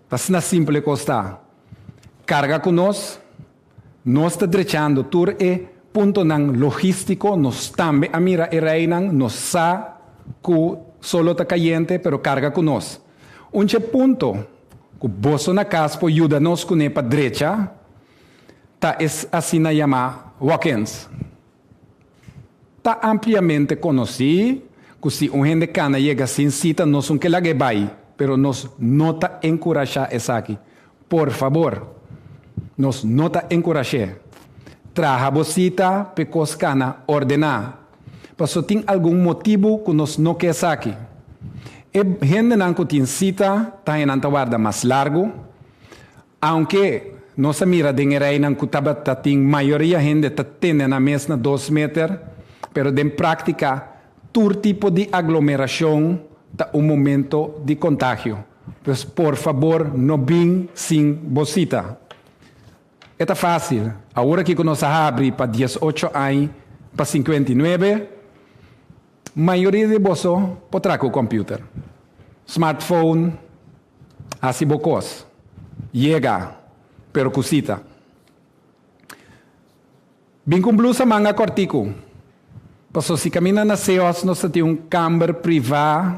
Ta asina simpel e kos ta. Karga ku nos, nos ta drechando tur e puntonan logístiko, nos tambe a mira e reinan, nos sa ku solo ta kayente, pero karga ku nos. Un dje punto ku boso na kas por yuda nos kuné pa drecha ta es asina yamá walk-ins. Ta ampliamente konosí ku si un hende kana yega sin sita nos un ke lag'é bai, pero nos no ta enkurashá esaki. Por fabor, nos no ta enkurash'é. Traha bo sita p'e kos kana ordená. Paso tin algun motibu ku nos no ke esaki. E hendenan ku tin sita ta haña nan ta warda mas largu. Aunke nos a mira den e reinan ku tabata tin mayoria hende ta tene nan mes na dos meter, pero den práktika tur tipo di aglomerashon ta un momento di kontagio. Pues por fabor no bin sin bo sita. E ta fásil, awor aki ku nos a habri pa diesocho añ pa sinkuentinuebe, mayoria di boso por traha ku kòmpiuter, smartphone, Hasi bo kos. Yega, pero ku sita. Bin ku un blusa manga kòrtiku. Paso si kaminda na Seos nos ta tin un kamber privá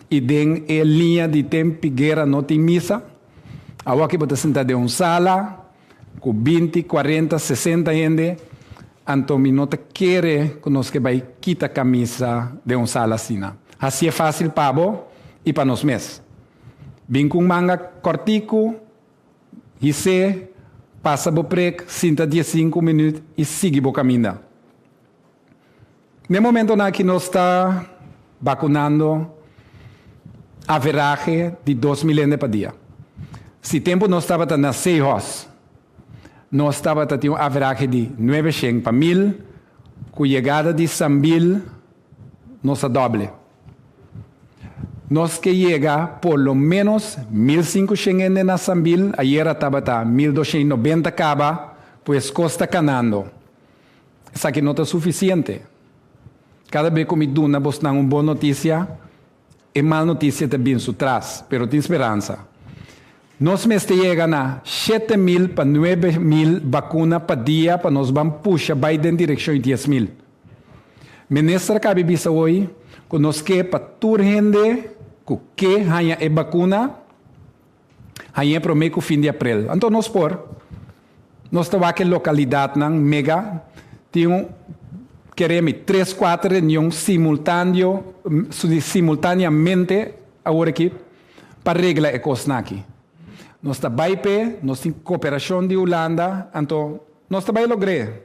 i den e liña di ten pigera no tin misa. Awoki bo ta sinta den un sala ku binti, kuarenta, sesenta hende, anto mi no ta kere ku nos ke bai kita kamisa den un sala asina. Hasié fásil pa bo i pa nos mes. Bin ku un manga kòrtiku, his'é, pasa bo prek, sinta diesinku minüt i sigui bo kaminda. N'e momentonan aki nos ta bakunando averahe di 2000 hende pa dia. Si tempu nos tabata na Seahorse, nos tabata tin un averahe di nuebeshen pa mil, ku yegada di Sambil nos a doble. Nos ke yega por lo ménos 1500 hende na Sambil, ayera tabata 1290 kaba, pues kos ta kanando. Esaki no ta sufisiente. Kada be ku mi duna bosnan un bon notisia, e mal notisia ta bin su tras, pero tin speransa. Nos mester yega na 7000 pa 9000 bakuna pa dia pa nos ban pusha bai den direkshon di 10,000. Minister a kabi bisa hoy ku nos ke pa tur hende ku ke haña e bakuna, Hañ'é promé ku fin di aprel. Anto nos por. Nos ta wak e lokalidatnan mega. Tin un, kere mi, tres kuater reunion simultaneo, simultaneamente awor aki pa regla e kosnan aki. Nos ta bai p'e, nos tin koperashon di Hulanda, anto nos ta bai logr'é.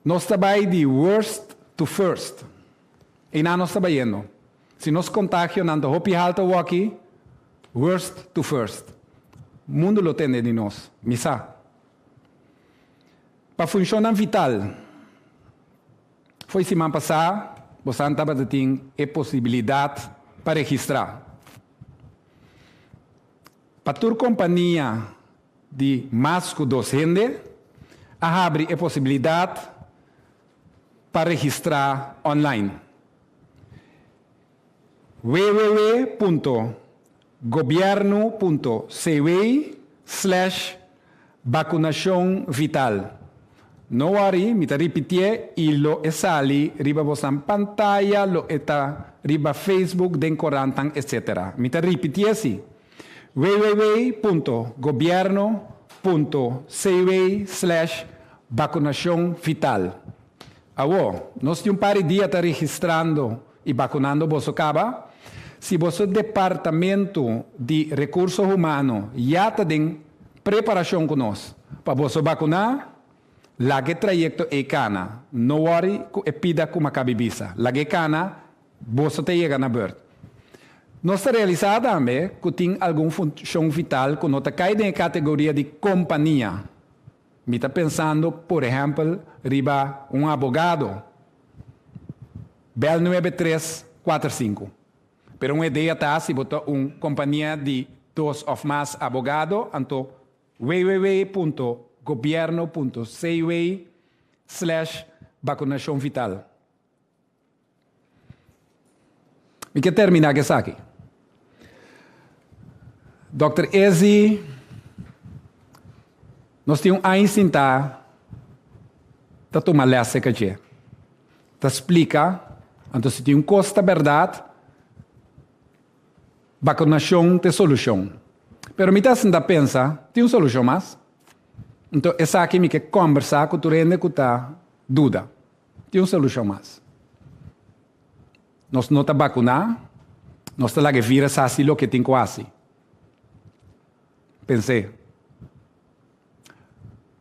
Nos ta bai di worst to first. Einan nos ta bayendo. Si nos contagionan ta hopi halto awoki, worst to first. Mundo lo tende di nos. Mi sa. Pa funcionnan vital. Fo'i siman pasá bosan tabata tin e posibilidad pa registra. Pa tur compania di mas cu dos hende a habri e posibilidad pa registrá online. www.gobiernu.cw slash bakunashon vital. No worry, mi ta ripitié i lo e sali riba bosan pantaya, lo e ta riba Facebook, den korantan, etc. Mi ta ripitié si. www.gobierno.cw slash bakunashon vital. Awor, nos tin un par di dia ta registrando i bakunando boso kaba. Si boso departamento di Rekurso Humano ya ta den preparashon ku nos pa boso bakuná, laga e trayekto ei kana. No wòri ku e pida ku makabi bisa. Laga e kana, boso ta yega na bùrt. Nos ta realisá tambe ku tin algun funshon vital ku no ta kai den e kategoria di kompania. Mi ta pensando por ehèmpel riba un abogado. Bèl nuebe tres kuater sinku. Pero un idea ta si bo ta un kompania di dos òf mas abogado, anto www.gobierno.cw slash bakunashon vital. Mi ke terminá ku esaki. Dòkter Ezi, nos tin un aña sintá ta tuma lès serka dje. Ta splika, anto si tin un kos ta bèrdat, bakunashon ta e solushon. Pero mi ta sinta pensa, tin un solushon mas? Anto esaki mi ke kòmbersá ku tur hende ku ta duda. Tin un solushon mas. Nos no ta bakuná, nos ta laga e vírus hasi loke e tin ku hasi. Pens'é.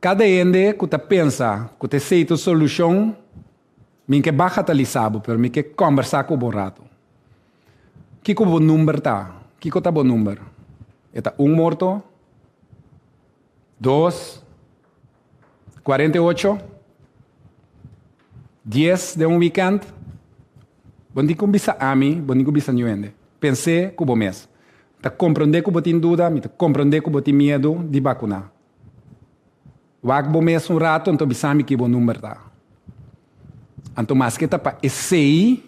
Kada hende ku ta pensa ku ta esei ta solushon, mi ke bagatalisá bo, pero mi ke kòmbersá ku bo un ratu. Kiko bo number ta? Kiko ta bo number? E ta un morto? Dos? 48? 10 den un wikènt? Bo no tin ku bisa ami, bo no tin ku bisa niun hende. Pens'é ku bo mes. Mi ta komprondé ku bo tin duda, mi ta komprondé ku bo tin miedu di bakuná. Wak bo mes un ratu anto bisa mi ki bo number ta. Anto maske ta pa esei,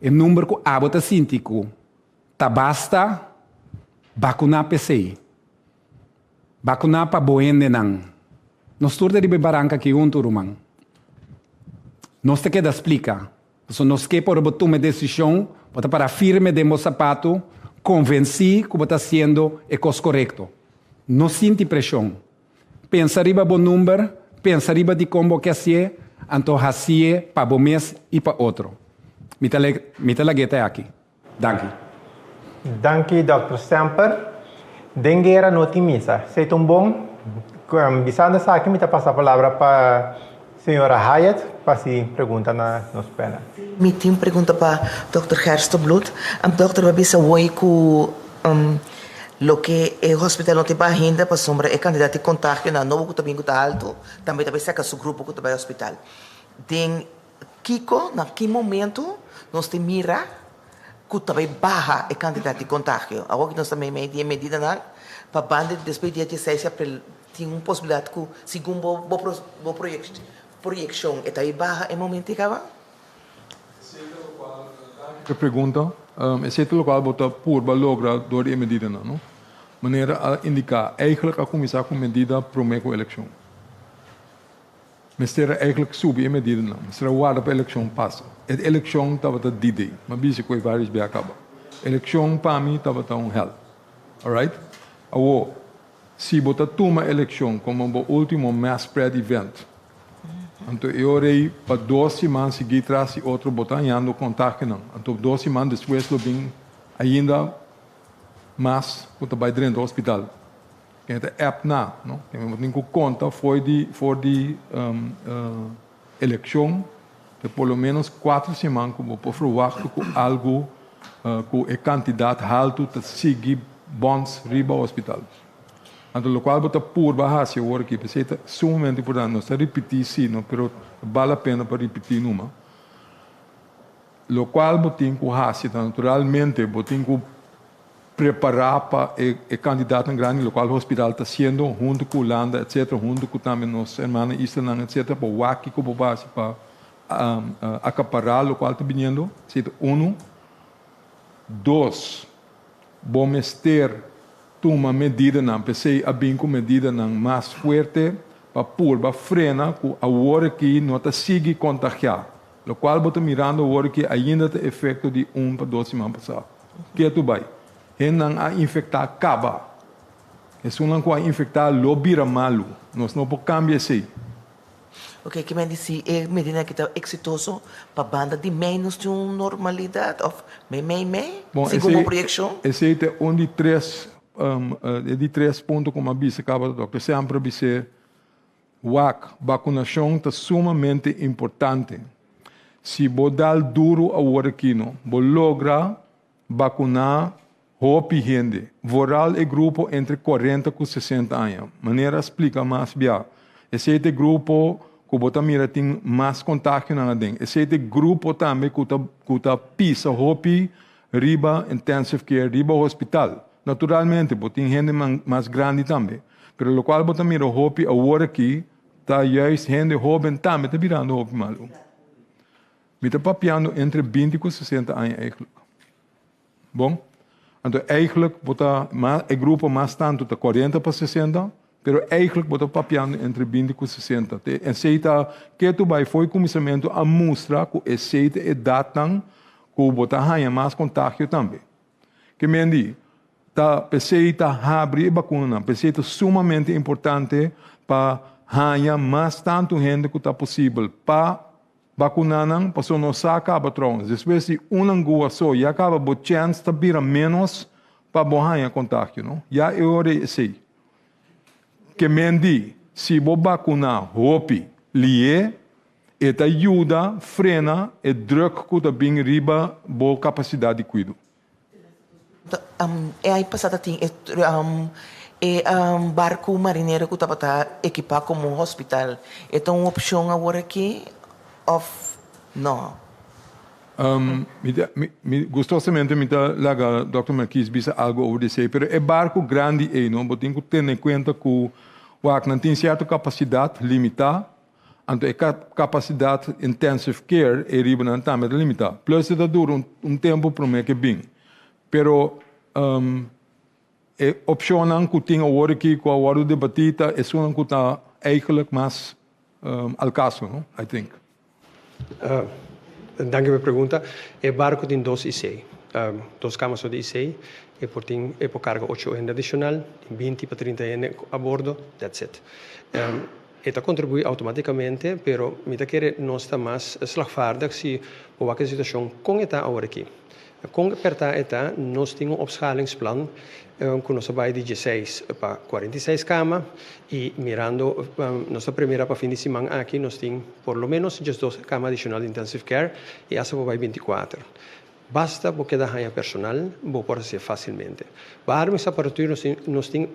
e number ku abo ta sinti ku ta basta, bakuná p'esei. Bakuná pa bo hendenan. Nos tur ta riba e baranka aki huntu, ruman. Nos ta keda splika. Pasobra nos ke pa ora bo tuma e desishon, bo ta para firme den bo sapatu, konvensí ku bo ta hasiendo e kos korekto. No sinti preshon. Pensa riba bo number, pensa riba dikon bo ke hasié, anto hasié pa bo mes i pa otro. Mi ta mi ta lag'é ta aki. Danki. Danki Dòkter Semper. Den guera no tin misa. Esei ta un bon. Bisando esaki mi ta pasa palabra pa señora Hyatt pa hasi pregunta na nos panel. Mi tin un pregunta pa Dòkter Gerstenbluth. Dòkter bo a bisa hoy ku loke e hospital no tin pa ahinda pasobra e kantidat di kontagionan nobo ku ta bin ku ta alto tambe ta bai saka su grupo ku ta bai hospital. Den Kiko, na ki momento nos tin mira ku ta bai baha e kantidat di kontagio? Awor ki nos ta meimei di e medidanan pa banda di despues di dia dieseis di aprel tin un posibilidat ku segun bo bo bo proyekshon e ta bai baha e momento ei kaba? E pregunta, Esei ta lokual bo ta purba logra dor di e medidanan, no? Manera a indiká, eigentlik a kuminsá ku medida promé ku elekshon. Mester a eigenlijk subi e medidanan. Mester a warda pa elekshon pasa. E elekshon tabata D-day. Mi a bisa ku e varios bia kaba. Elekshon pa mi tabata un hel. Alright? Awor, si bo ta tuma elekshon komo bo ultimo mass spread event, anto e ora ei pa dos siman sigui tras di otro bo ta hañando kontagionan. Anto dos siman despues lo bin ainda mas ku ta bai drenta hospital. Ken ta app na, no? Ken bo tin ku konta for di for di elekshon te por lo menos kuater siman ku bo por ferwachtu ku algu ku e kantidat haltu ta sigui bòns riba hospital. Anto lokual bo ta purba hasi awor aki, p'esei ta sumamente importante, nos ta ripití si no, pero ta bal la pena pa ripití numa. Lokual bo tin ku hasi ta naturalmente bo tin ku prepará pa e e kandidatnan grandi lokual hospital ta hasiendo huntu ku Hulanda etcetera huntu ku tambe nos hermana islanan etcetera pa wak kiko bo por hasi pa akapará lokual ta biniendo. Esei ta unu. Dos, bo mester tuma medidanan, p'esei a bin ku medidanan mas fuerte pa purba frena ku awor aki no ta sigui kontagiá. Lokual bo ta mirando awor aki ainda ta efekto di un pa dos siman pasá. Ketu bai. Hendenan a infektá kaba. Esunnan ku a infektá lo bira malu. Nos no por kambia esei. Oke, ke men di si e medida aki ta eksitoso pa banda di mei nos tin un normalidat òf mei mei mei, Bon, segun bo esei, proyekshon? esei ta un di tres, e di tres punto ku mi a bisa kaba, dòkter Semper a bis'é, Wak, bakunashon ta sumamente importante. Si bo dal duru awor akino, bo logra bakuná hopi hende, vooral e grupo entre 40 ku 60 aña. Manera a splika mas bia, esei ta e grupo ku bo ta mira tin mas kontagionan aden. Esei ta e grupo tambe ku ta ku ta pisa hopi riba intensive care, riba hospital. Naturalmente bo tin hende mas grandi tambe, pero lokual bo ta mira hopi awor aki ta juist hende hoben tambe ta birando hopi malu. Mi ta papiando entre 20 ku 60 aña eigenlijk. Bon, anto eigenlijk bo ta e grupo mas tantu ta 40 pa 60, pero eigenlijk bo ta papiando entre 20 ku 60. Te esei ta ketu bai fo'i kuminsamentu a mustra ku esei ta edatnan ku bo ta haña mas kontagio tambe. Ke men di? Ta p'esei ta habri e bakunanan. P'esei ta sumamente importante pa haña mas tantu hende ku ta posibel pa bakuná nan, pasobra nos sa kaba trouwens, despues di un angua so ya kaba bo chèns ta bira ménos pa bo haña kontagio, no? Ya e ora ei esei. Ke men di, si bo bakuná hopi lié, e ta yuda frena e drùk ku ta bin riba bo kapasidat di kuido. E aña pasá ta tin e e barku marinero ku tabata ekipá komo hospital. E ta un opshon awor aki òf no? Mi ta, mi gustosamente mi ta laga dòkter Marquis bisa algu over di esei, pero e barku grandi ei no, bo tin ku tene kuenta ku wak nan tin sierto kapasidat limitá. Anto e kapasidat intensive care ei riba nan tambe ta limitá. Plus e ta dura un tempu promé ke bin. Pero e opshonnan ku tin awor aki ku a wòrdu debatí ta esunnan ku ta eigenlijk mas al kaso, no? I think. Danki pa e pregunta. E barku tin dos IC. Dos kama so di IC. E por tin e por karga ocho hende adishonal, tin binti pa trinta hende a bordo, that's it. E ta kontribuí outomátikamente, pero mi ta kere nos ta mas slagvaardig si bo wak e situashon kon e ta awor aki. Kon pèrtá e ta, nos tin un opschalingsplan ku nos a bai di dieseis pa 46 kama i mirando nos ta premira pa fin di siman aki nos tin por lo ménos 12 kama adishonal di intensive care i asta por bai 24. Basta bo keda haña personal, bo por hasié fásilmente. Beademingsapparatuur nos tin, nos tin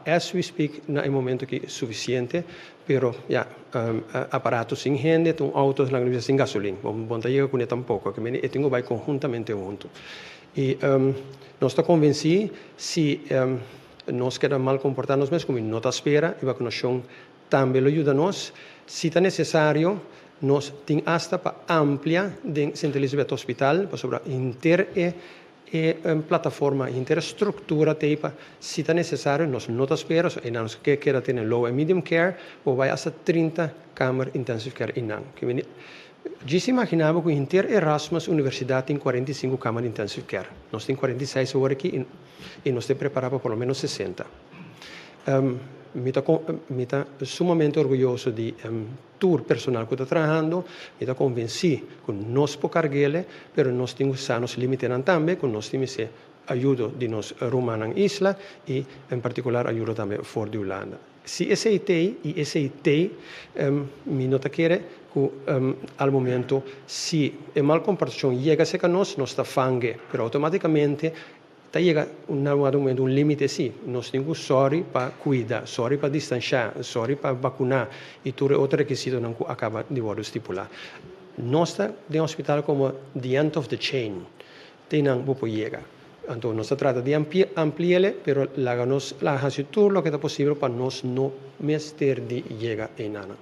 as we speak na e momento aki sufisiente, pero ya, aparato sin hende ta un outo laga nos bisa sin gasolin, bo bo no ta yega kuné tampoko, ke mende e tin ku bai konhuntamente huntu. I nos ta konvensí si nos keda mal komportá nos mes ku mi no ta spera e vakunashon Tambe lo yuda nos, si ta nesesario, nos tin asta pa amplia den Sint Elisabeth Hospital, pasobra henter e e plataforma, henter e struktura ta ei pa si ta nesesario, nos no ta spera, so einan nos ke keda tene low en medium care, bo bai asta 30 kamer intensive care einan. Djis imagina bo ku henter Erasmus Universidat tin 45 kamer intensive care. Nos tin 46 awor aki i nos ta prepara pa por lo menos 60. Mi ta mi ta sumamente orguyoso di tur personal ku ta trahando. Mi ta konvensí ku nos por karg'ele, pero nos tin ku sa nos límitenan tambe, ku nos tin mester ayudo di nos rumannan isla i en partikular ayudo tambe for di Hulanda. Si esei t'ei i esei t'ei, mi no ta kere ku al momento si e mal komportashon yega serka nos, nos ta fang'e, pero outomátikamente Ta yega na un dado momento un limite si. Nos tin cu sorry pa cuida, sorry pa distancia, sorry pa vacuna y tur e otro requisitonan cu a caba di wordo stipula. Nos ta den hospital como the end of the chain. Te nan bo por yega. Anto nos ta trata di ampliele, pero laga nos laga haci tur loke ta posibel pa nos no mester di yega eynana.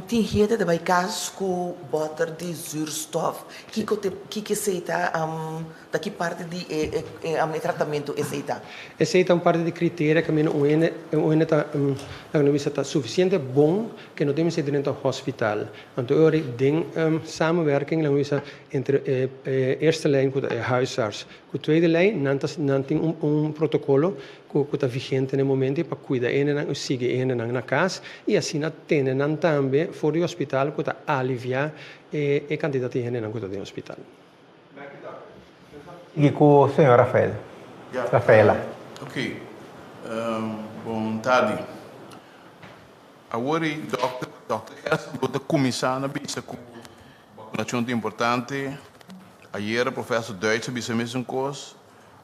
Tin hende ta bai kas ku bòter di zuurstof. Kiko te kiko esei ta? Ta ki parti di e e tratamentu esei ta? Esei ta un parti di kriteria kaminda un hende un hende ta laga nos bisa ta sufisiente bon ke no tin mester drenta hospital. Anto e ora den samenwerking laga nos bisa entre e e eerste lijn ku ta e huisarts ku tweede lijn nan ta nan tin un un protokolo ku ku ta vigente na e momento pa kuida e hendenan i sigui e hendenan na kas i asina tene nan tambe for di hospital ku ta aliviá e e kantidat di hendenan ku ta den hospital. Sigui ku señor Rafael. Rafaela. Ok, bon tardi. Awor ei dòkter dòkter Hessel bo ta kuminsá na bisa ku bakunashon ta importante. Ayera profèsor Duits a bisa mesun kos.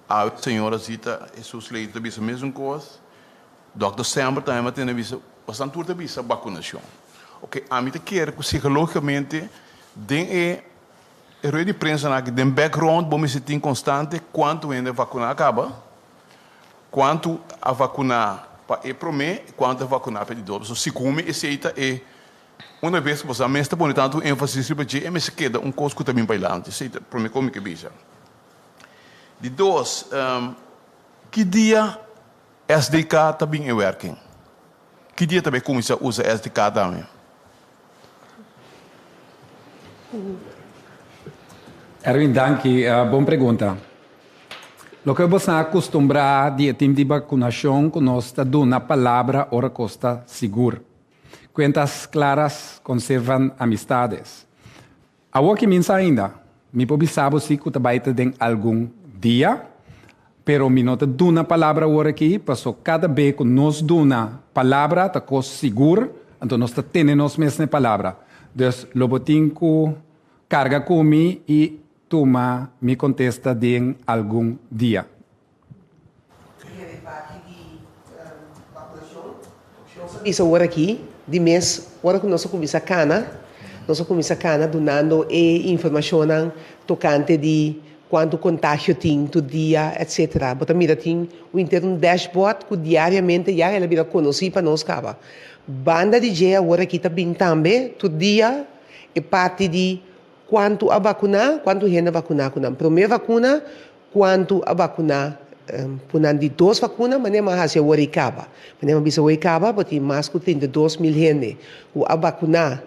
Awe señora Zita Jesus Leito ta bisa mesun kos. Dòkter Semper tambe a tende bisa, bastan tur ta bisa bakunashon. Oke, ami ta kere ku sikológikamente den e e rueda di prensanan aki, den background bo mester tin konstante kuantu hende a vakuná kaba, kuantu a vakuná pa e promé i kuantu a vakuná pa e di dos. Pasobra segun mi esei ta e una bes ku boso mes ta pone tantu énfasis riba dje e mester keda un kos ku ta bin pailanti. Esei ta e promé kos mi ke bisa. Di dos, ki dia SDK ta bin in werking? Ki dia ta bay cuminsa usa SDK tambe? Erwin, danki. Bon pregunta. Loke boso a kustumbrá di e tim di vakunashon ku nos ta duna palabra ora kos ta sigur. Cuentas claras conservan amistades. Awor ki mi sa ainda, mi por bisa bo si ku ta bai ta den algun dia, pero mi no ta duna palabra awor aki, paso kada be ku nos duna palabra ta kos sigur, anto nos ta tene nos mes na e palabra. Dus lo bo tin ku karga ku mi i tuma mi kontesta den algun dia. Nos a bisa ora aki di mes ora ku nos a kuminsá kana, nos a kuminsá kana dunando e informashonnan tokante di kuantu kontagio tin tur dia etsetera. Bo ta mira tin un henter un dashboard ku diariamente ya el a bira konosí pa nos kaba. Banda di dje awor aki ta bin tambe tur dia e parti di kuantu a bakuná, kuantu hende a bakuná ku nan promé vakuna, Kuantu a vakuná ku nan di dos vakuna manera mi a hasi awor i kaba. Manera mi a bisa awor i kaba bo tin mas ku 32,000 hende ku a vakuná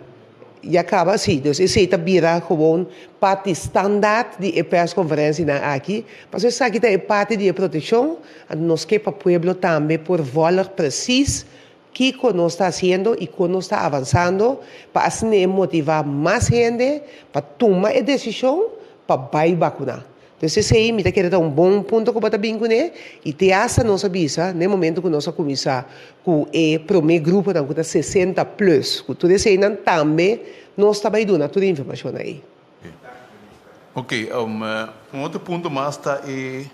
ya kaba si. Dus esei ta bira gewoon parti standaard di e persconferencianan aki. Pasobra esaki ta e parti di e protekshon, anto nos ke pa pueblo tambe por volg precies kiko nos ta hasiendo i kon nos ta avansando pa asina e motivá mas hende pa tuma e desishon pa bai bakuná. Entonces esei mi ta kere ta un bon punto ku bo ta bin kuné i te asta nos a bisa na e momento ku nos a kuminsá ku e promé gruponan ku ta 60 plus ku tur eseinan tambe nos ta bai duna tur e informashonnan ei. Ok, un otro punto mas ta e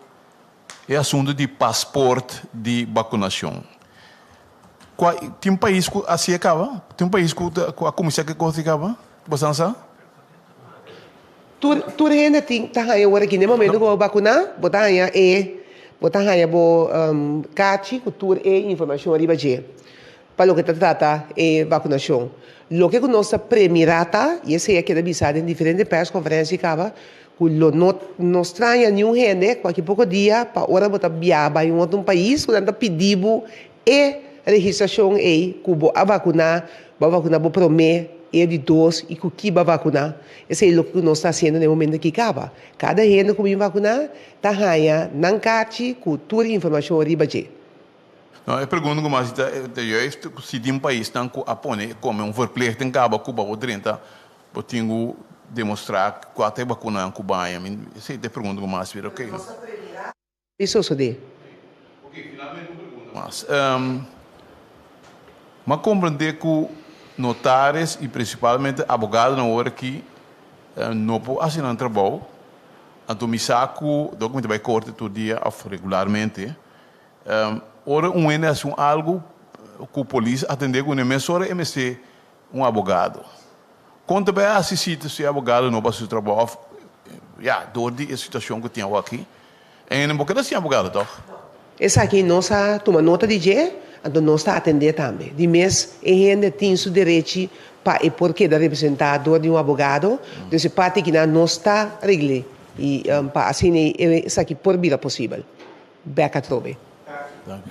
E asuntu di pasport di bakunashon. Kua tin pais ku hasi e kaba? Tin pais ku ku a kuminsá ku e kos di kaba? Bosan sa? Tur tur hende tin ta haña ora aki. Na e momento ku bo bakuná, bo ta haña e bo ta haña bo kachi ku tur e informashon riba dje pa loke ta trata e bakunashon. Loke ku nos ta premirá ta, i esei a keda bisá den diferente pèrskonferensia kaba, Ku lo no no straña niun hende ku aki poko dia pa ora bo ta biaha bai un otro pais ku nan ta pidi bo e registrashon ei ku bo a vakuná, bo a vakuná bo promé, e di dos i ku ki bo a vakuná. Esei loke ku nos ta hasiendo na e momento aki kaba. Kada hende ku bin vakuná ta haña nan karchi ku tur informashon riba dje. No, e pregunta ku mas ta ta juist si tin paisnan ku a pone kome un verplichting kaba ku pa bo drenta Bo tin ku demostrá kua ta e bakunanan ku baña. Mi esei ta e pregunta ku mas bira oke. Di sosodé. Oke, finalmente un pregunta mas. Mi a komprendé ku notaris i prinsipalmente abogadonan ora aki no por hasi nan trabou. Anto mi sa ku dor ku mi ta bai korte tur dia òf regularmente, ora un hende hasi un algu ku polis atendé kuné mesora e mester Un abogado. Kon ta bay hasi si si e abogado no por hasi su trabou of ya door di e situacion cu tin awo aki en bo keda sin abogado toch? Esaki nos a tuma nota di dje, anto nos ta atendé tambe. Di mes e hende tin su derechi pa e por keda representá dor di un abogado, dus e parti kinan nos ta regl'é i pa asina esaki por bira posibel. Bek atrobe. Dank u.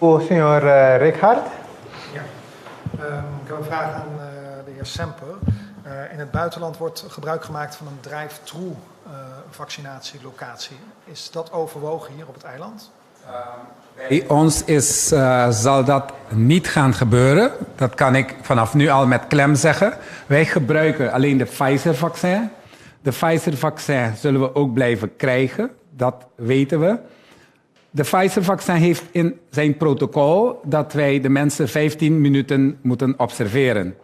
Ku señor Righard. Ja. Ik heb een vraag aan de heer Semper. In het buitenland wordt gebruik gemaakt van een drive-through vaccinatielocatie. Is dat overwogen hier op het eiland? Bij ons is, zal dat niet gaan gebeuren. Dat kan ik vanaf nu al met klem zeggen. Wij gebruiken alleen de Pfizer-vaccin. De Pfizer-vaccin zullen we ook blijven krijgen. Dat weten we. De Pfizer-vaccin heeft in zijn protocol dat wij de mensen 15 minuten moeten observeren.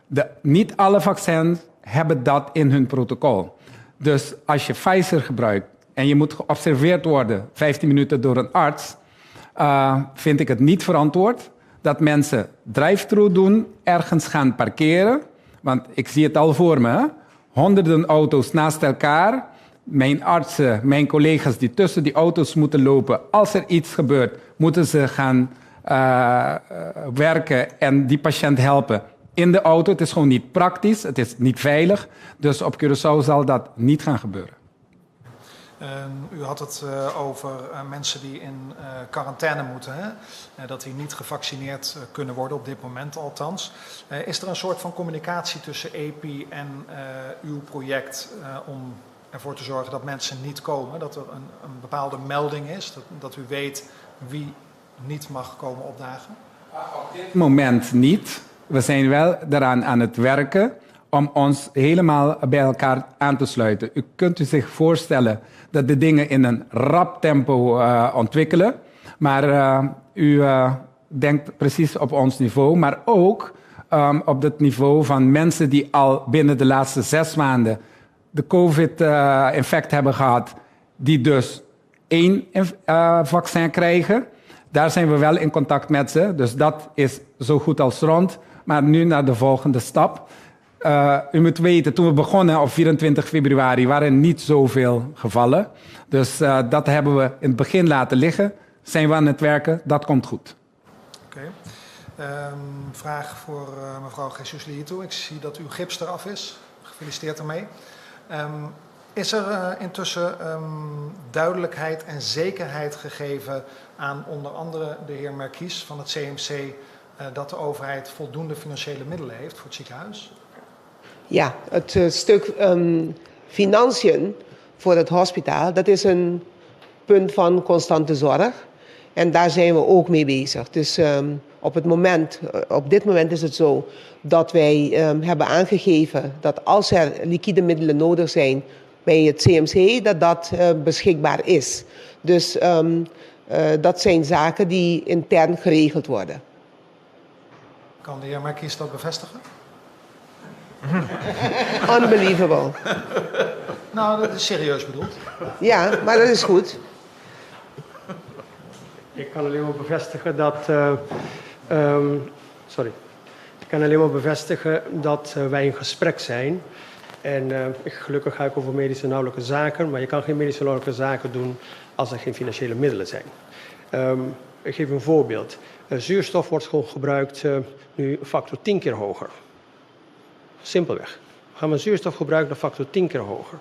De, niet alle vaccins hebben dat in hun protocol. Dus als je Pfizer gebruikt en je moet geobserveerd worden 15 minuten door een arts, vind ik het niet verantwoord dat mensen drive-thru doen, ergens gaan parkeren. Want ik zie het al voor me. Honderden auto's naast elkaar. Mijn artsen, mijn collega's die tussen die auto's moeten lopen. Als er iets gebeurt, moeten ze gaan werken en die patiënt helpen in de auto. Het is gewoon niet praktisch, het is niet veilig. Dus op Curaçao zal dat niet gaan gebeuren. U had het over mensen die in quarantaine moeten, hè? Dat die niet gevaccineerd kunnen worden, op dit moment althans. Is er een soort van communicatie tussen EPI en uw project om ervoor te zorgen dat mensen niet komen? Dat er een, een bepaalde melding is, dat, dat u weet wie niet mag komen opdagen? Op dit moment niet. We zijn wel eraan aan het werken om ons helemaal bij elkaar aan te sluiten. U kunt u zich voorstellen dat de dingen in een rap tempo ontwikkelen. Maar u denkt precies op ons niveau, maar ook op het niveau van mensen die al binnen de laatste 6 maanden de COVID-infect hebben gehad, die dus 1 vaccin krijgen. Daar zijn we wel in contact met ze, dus dat is zo goed als rond. Maar nu naar de volgende stap. U moet weten, toen we begonnen op 24 februari waren er niet zoveel gevallen. Dus dat hebben we in het begin laten liggen. Zijn we aan het werken, dat komt goed. Oké. Okay. Vraag voor mevrouw Jesus Leito. Ik zie dat uw gips eraf is. Gefeliciteerd ermee. Is er intussen duidelijkheid en zekerheid gegeven aan onder andere de heer Merkies van het CMC dat de overheid voldoende financiële middelen heeft voor het ziekenhuis? Ja, het stuk financiën voor het hospitaal, dat is een punt van constante zorg. En daar zijn we ook mee bezig. Dus op dit moment is het zo dat wij hebben aangegeven dat als er liquide middelen nodig zijn bij het CMC, dat dat beschikbaar is. Dus dat zijn zaken die intern geregeld worden. Kan de heer Merkies dat bevestigen? Unbelievable. Nou, dat is serieus bedoeld. Ja, maar dat is goed. Ik kan alleen maar bevestigen dat. Sorry. Ik kan alleen maar bevestigen dat wij in gesprek zijn. En gelukkig ga ik over medische inhoudelijke zaken, maar je kan geen medische inhoudelijke zaken doen als er geen financiële middelen zijn. Ik geef een voorbeeld. Zuurstof wordt gewoon gebruikt nu factor 10 keer hoger. Simpelweg. We gaan maar zuurstof gebruiken naar factor 10 keer hoger.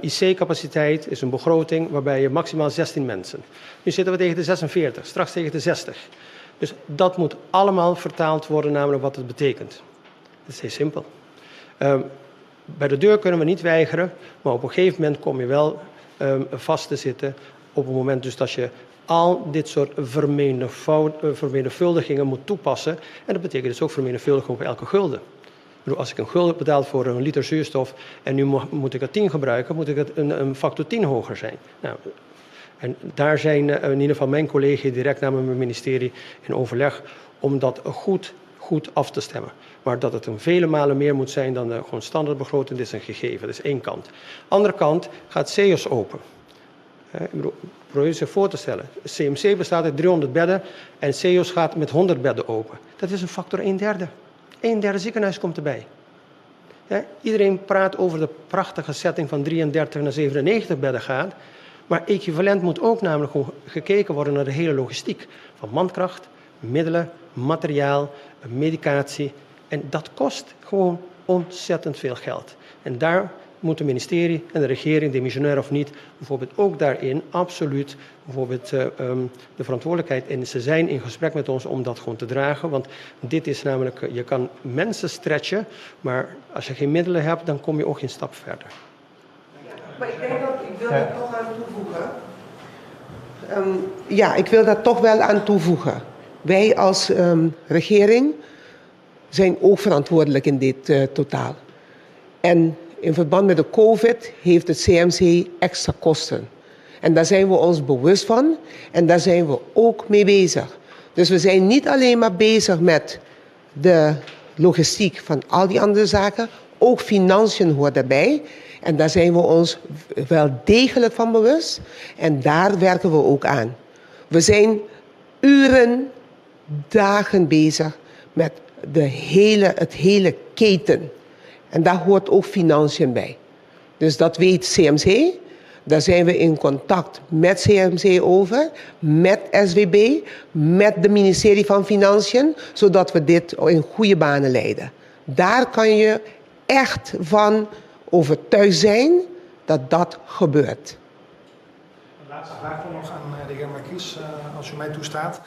IC-capaciteit is een begroting waarbij je maximaal 16 mensen. Nu zitten we tegen de 46, straks tegen de 60. Dus dat moet allemaal vertaald worden, namelijk wat het betekent. Dat is heel simpel. Bij de deur kunnen we niet weigeren, maar op een gegeven moment kom je wel vast te zitten. Op het moment dus dat je al dit soort vermenigvuldigingen moet toepassen. En dat betekent dus ook vermenigvuldiging op elke gulden. Ik bedoel, als ik een gulden betaal voor een liter zuurstof en nu moet ik er 10 gebruiken, moet ik het een factor 10 hoger zijn. Nou, en daar zijn in ieder geval mijn collega's direct namens mijn ministerie in overleg om dat goed af te stemmen. Maar dat het een vele malen meer moet zijn dan de gewoon standaardbegroting, dit is een gegeven. Dat is één kant. Andere kant gaat CEOS open. Ik bedoel, probeer je zich voor te stellen. CMC bestaat uit 300 bedden en CEOS gaat met 100 bedden open. Dat is een factor 1/3. 1/3 ziekenhuis komt erbij. Ja, iedereen praat over de prachtige setting van 33 naar 97 bedden gaat. Maar equivalent moet ook namelijk gewoon gekeken worden naar de hele logistiek. Van mankracht, middelen, materiaal, medicatie. En dat kost gewoon ontzettend veel geld. En daar moet het ministerie en de regering, demissionair of niet, bijvoorbeeld ook daarin absoluut bijvoorbeeld, de verantwoordelijkheid. En ze zijn in gesprek met ons om dat gewoon te dragen. Want dit is namelijk, je kan mensen stretchen, maar als je geen middelen hebt, dan kom je ook geen stap verder. Ja, maar ik denk dat ik wil dat toch aan toevoegen. Ja, ik wil dat toch wel aan toevoegen. Wij als regering zijn ook verantwoordelijk in dit totaal. En in verband met de COVID heeft het CMC extra kosten. En daar zijn we ons bewust van en daar zijn we ook mee bezig. Dus we zijn niet alleen maar bezig met de logistiek van al die andere zaken, ook financiën hoort daarbij. En daar zijn we ons wel degelijk van bewust en daar werken we ook aan. We zijn uren, dagen bezig met het hele keten. En daar hoort ook financiën bij. Dus dat weet CMC. Daar zijn we in contact met CMC over, met SWB, met het ministerie van Financiën, zodat we dit in goede banen leiden. Daar kan je echt van overtuigd zijn dat dat gebeurt. De laatste vraag nog aan de heer Merkies, als u mij toestaat.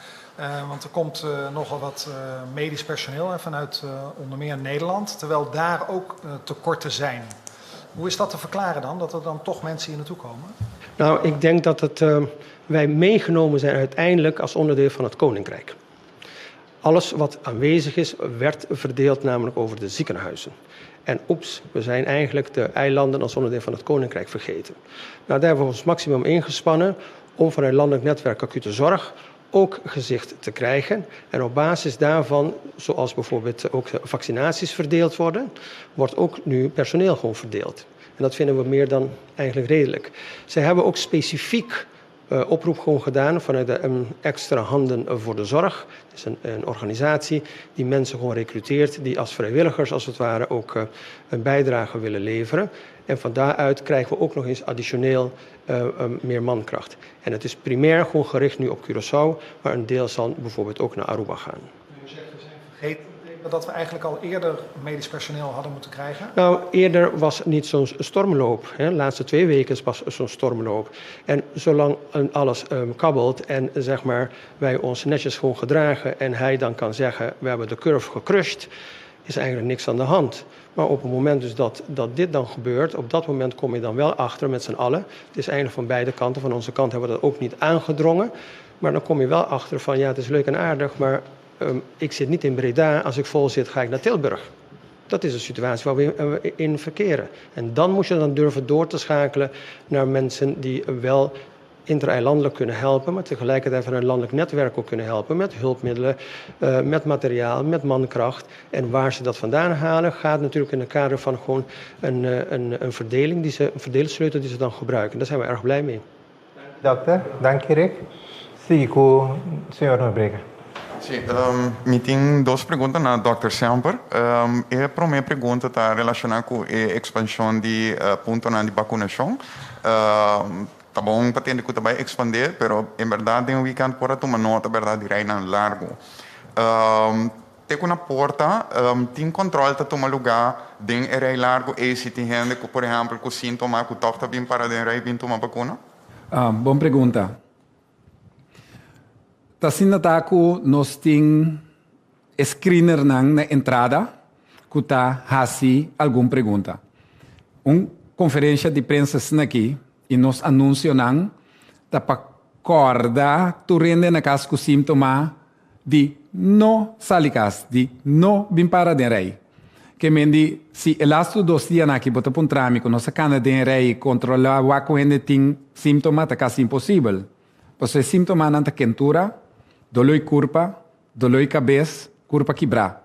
Want er komt nogal wat medisch personeel vanuit onder meer Nederland, terwijl daar ook tekorten zijn. Hoe is dat te verklaren dan, dat er dan toch mensen hier naartoe komen? Nou, ik denk dat het, wij meegenomen zijn uiteindelijk als onderdeel van het Koninkrijk. Alles wat aanwezig is, werd verdeeld namelijk over de ziekenhuizen. En oeps, we zijn eigenlijk de eilanden als onderdeel van het Koninkrijk vergeten. Nou, daar hebben we ons maximum ingespannen om vanuit landelijk netwerk acute zorg ook gezicht te krijgen. En op basis daarvan, zoals bijvoorbeeld ook de vaccinaties verdeeld worden, wordt ook nu personeel gewoon verdeeld. En dat vinden we meer dan eigenlijk redelijk. Ze hebben ook specifiek oproep gewoon gedaan vanuit de Extra Handen voor de Zorg. Dat is een organisatie die mensen gewoon recruteert, die als vrijwilligers als het ware ook een bijdrage willen leveren. En van daaruit krijgen we ook nog eens additioneel meer mankracht. En het is primair gewoon gericht nu op Curaçao, maar een deel zal bijvoorbeeld ook naar Aruba gaan. U zegt we zijn vergeten dat we eigenlijk al eerder medisch personeel hadden moeten krijgen? Nou, eerder was niet zo'n stormloop. Hè. De laatste 2 weken is pas zo'n stormloop. En zolang alles kabbelt en wij ons netjes gewoon gedragen en hij dan kan zeggen, we hebben de curve gecrushed, is eigenlijk niks aan de hand. Maar op het moment dus dat dit dan gebeurt, op dat moment kom je dan wel achter met z'n allen. Het is eigenlijk van beide kanten. Van onze kant hebben we dat ook niet aangedrongen. Maar dan kom je wel achter van, ja, het is leuk en aardig, maar ik zit niet in Breda. Als ik vol zit, ga ik naar Tilburg. Dat is de situatie waar we in verkeren. En dan moet je dan durven door te schakelen naar mensen die wel intereilandelijk kunnen helpen, maar tegelijkertijd van een landelijk netwerk ook kunnen helpen met hulpmiddelen, met materiaal, met mankracht. En waar ze dat vandaan halen, gaat natuurlijk in het kader van gewoon een verdeling, die ze, een verdelingssleutel die ze dan gebruiken. Daar zijn we erg blij mee. Dokter, dank je Rick. Zie ik u, senhor Nobrega. Sí, mi tin dos pregunta na dokter Semper. E promé pregunta ta relashoná ku e ekspanshon di puntonan di bakunashon. Ta bon pa tende ku ta bai ekspandé, pero en bèrdat den wikènt por a tuma nota bèrdat di reinan largu. Te ku na porta tin kòntròl ta tuma lugá den e rei largu ei si tin hende ku por ehèmpel ku síntoma ku tòg ta bin para den rei bin tuma bakuna? Bon pregunta. Ta asina ta ku nos tin e screenernan na entrada ku ta hasi algun pregunta. Un konferensha di prensa asina aki i nos anunsionan ta pa kòrda tur hende na kas ku síntoma di no sali kas, di no bin para den rei. Ke men di si e lastu dos dianan aki bo ta puntra mi ku nos a kana den rei i kontrolá wak ku hende tin síntoma ta kasi imposibel. Pasobra e síntomanan ta kentura, doló i kurpa, doló i kabes, kurpa kibrá.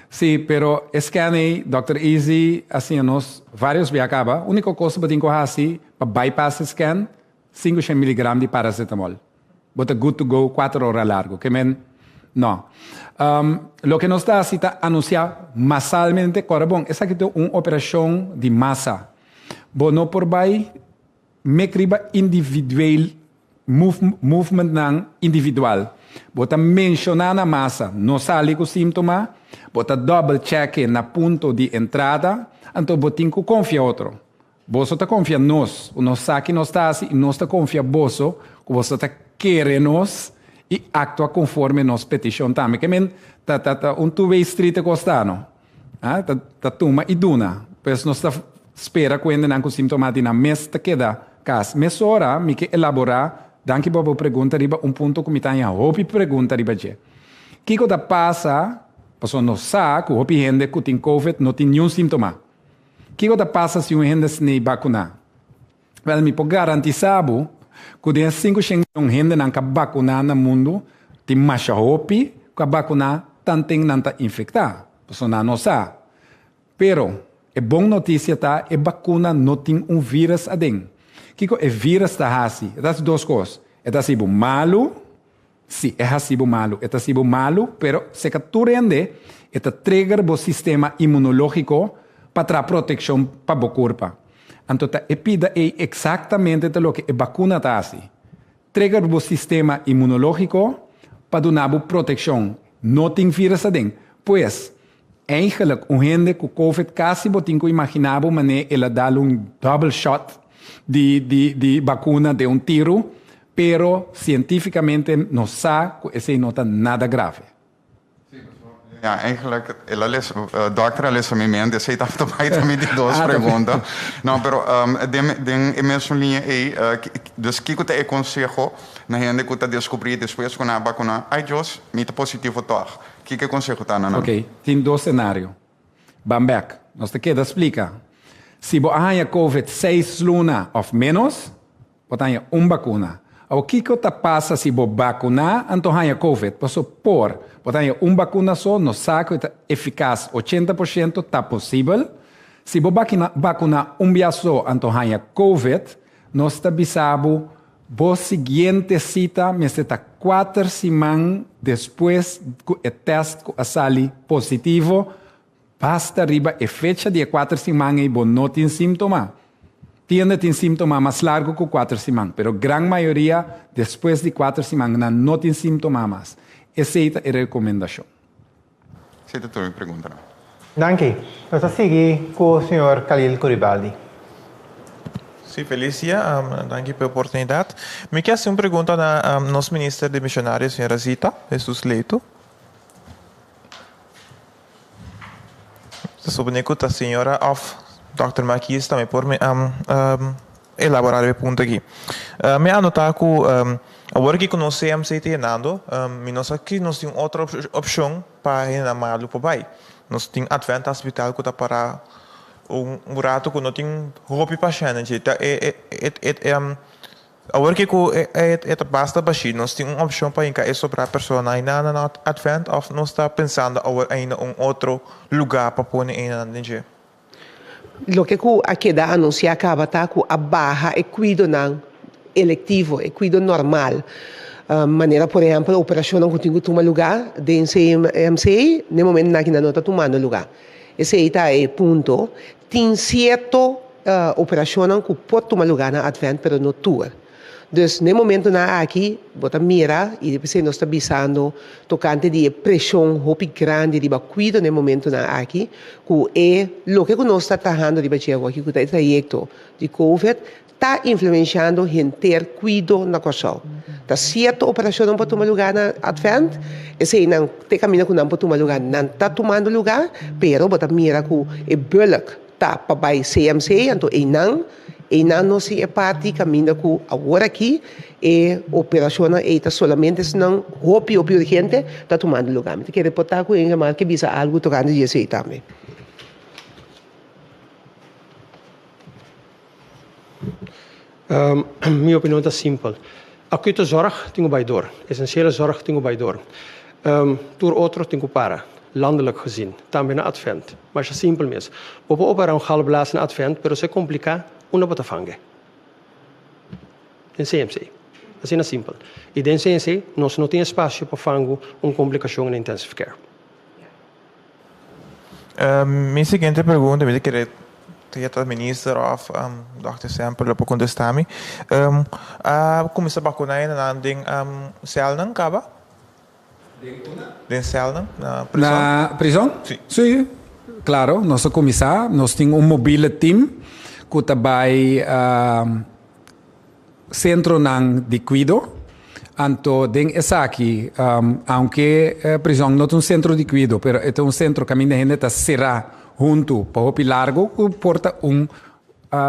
Sí, pero e scan ei, Dòkter Easy a siña nos vários bia kaba, úniko kos ku bo tin ku hasi pa bypass e scan, 500 miligram di paracetamol. Bo ta good to go 4 ora largu. Ke men, no. Loke nos ta hasi ta anunsiá masalmente, kòrda bon, esaki ta un operashon di masa. Bo no por bai mek riba individueel movementnan individual. Bo ta menshoná na masa, no sali ku síntoma, bo ta double check na punto di entrada, anto bo tin ku konfia otro. Boso ta konfia nos, ku nos sa ki nos ta hasi, i nos ta konfia boso, ku boso ta kere nos i aktua konforme nos petishon tambe. Ke men ta ta ta un two way street e kos ta, no? Ah, ta ta tuma i duna. Pues nos ta spera ku hendenan ku síntoma di nan mes ta keda kas. Mesora mi ke elaborá, danki pa bo pregunta riba un punto ku mi ta haña hopi pregunta riba dje. Kiko ta pasa, pasobra nos sa ku hopi hende ku tin covid no tin niun síntoma. Kiko ta pasa si un hende snei bakuná? Wèl, mi por garantisá bo ku den e 500 mion hendenan ku a bakuná na mundu, tin masha hopi ku a bakuná tanten nan ta infektá. Pasobra nan no sa. Pero, e bon notisia ta e bakuna no tin un vírus aden. Kiko e vírus ta hasi? E ta hasi dos kos. E ta hasi bo malu. Sí, e hasi bo malu. E ta hasi bo malu, pero seka tur hende e ta trigger bo sistema inmunológiko pa traha protekshon pa bo kurpa. Anto ta e pida ei eksaktamente ta loke e bakuna ta hasi. Trigger bo sistema inmunológiko pa duna bo protekshon. No tin vírus aden. Pues, eigenlijk un hende ku covid kasi bo tin ku imaginá bo manera el a dal un double shot di di di bakuna den un tiru. Pero sientífikamente nos sa ku esei no ta nada grave. Sí, pastor. Ja, eigenlijk, el a lesa, dokter a lesa mi mente, esei tabata bai ta mi di dos pregunta. No, pero den, den e mesun liña ei, dus kiko ta e konseho na hende ku ta deskubrí despues ku nan a bakuná, ai Dios, mi ta positivo tòg? Kiko e konseho ta na nan? Oké, tin dos senario. Ban bèk. Nos ta keda splika. Si bo a haña covid seis luna òf ménos, Bo ta haña un bakuna. Awor kiko ta pasa si bo bakuná anto haña covid? Paso por bo ta haña un bakuna so, nos sa ku e ta efikas 80%, ta posibel. Si bo bakuná un bia so anto haña covid, nos ta bisa bo, bo siguiente sita mester ta kuater siman despues ku e tèst ku a sali positivo. Basta riba e fecha di e kuater siman ei bo no tin símtoma. Tiende tin símtoma mas largu ku kuater siman, pero gran mayoria despues di kuater siman nan no tin símtoma mas. Esei ta e rekomendashon. Esei ta tur mi preguntanan. Danki. Nos ta sigui ku señor Khalil Curibaldi. Sí, felis dia. Danki pa e oportunidat. Mi ke hasi un pregunta na nos minister demisionario, señora Zita Jesus Leito. Ta supone ku ta señora òf dòkter Marquis tambe por elaborá riba e punto aki. Mi a anotá ku awor aki ku nos CMC ta yenando, mi no sa ki nos tin otro opshon pa hendenan malu por bai. Nos tin Advent Hospital ku ta pará un ratu ku no tin hopi pashènt dje. Ta e Awor ki ku e ta basta bashí, nos tin un opshon pa hinka e sobrá persona ainda na Advent òf nos ta pensando awor ainda un otro lugá pa pone einan den dje? Loke ku a keda anunsiá kaba ta ku a baha e kuidonan elektivo, e kuido normal, manera por ehèmpel operashonnan ku tin ku tuma lugá den CMC, n'e momentunan aki nan no ta tumando lugá. Esei ta e punto. Tin sierto operashonnan ku por tuma lugá na Advent, pero no tur. Dus n'e momentunan aki bo ta mira i p'esei nos ta bisando tokante di e preshon hopi grandi riba kuido n'e momentunan aki ku e loke ku nos ta trahando riba dje awor aki ku ta e trayekto di covid ta influenshando henter kuido na Kòrsou. Ta sierto operashonnan por tuma lugá na Advent, eseinan te kaminda ku nan por tuma lugá nan ta tumando lugá, pero bo ta mira ku e bulk ta pa bai CMC, anto einan einan nos tin e parti kaminda ku awor aki e operashonnan ei ta solamente esnan hopi hopi urgente ta tumando lugá. Mi ta kere por ta ku Ingemar ke bisa algu tokante di esei tambe. Mi opinion ta simpel. Acute zorg tin cu bay door. Esenciële zorg tin cu bay door. Tur otro tin cu para, landelijk gezien. Tambe na Advent. Masha simpel mes. Bo por opera un galblaas na Advent, pero si e complica, unda bo ta fangue? Den CMC. Asina simpel. Y den CMC nos no tin espacio pa fangu un complicacion na intensive care. Mi siguiente pregunta, mi ta kere ya ta minister of dokter Semper lo por contesta mi. A cuminsa vacuna hendenan den celnan caba? Den unda? Den celnan na prison. Na prison? Si. Si, claro, nos a cuminsa. Nos tin un mobile team cu ta bay Centronan di cuido. Anto den esaki, aunke prison no ta un centro di cuido, pero e ta un centro caminda hende ta cera hunto pa hopi largo cu por ta un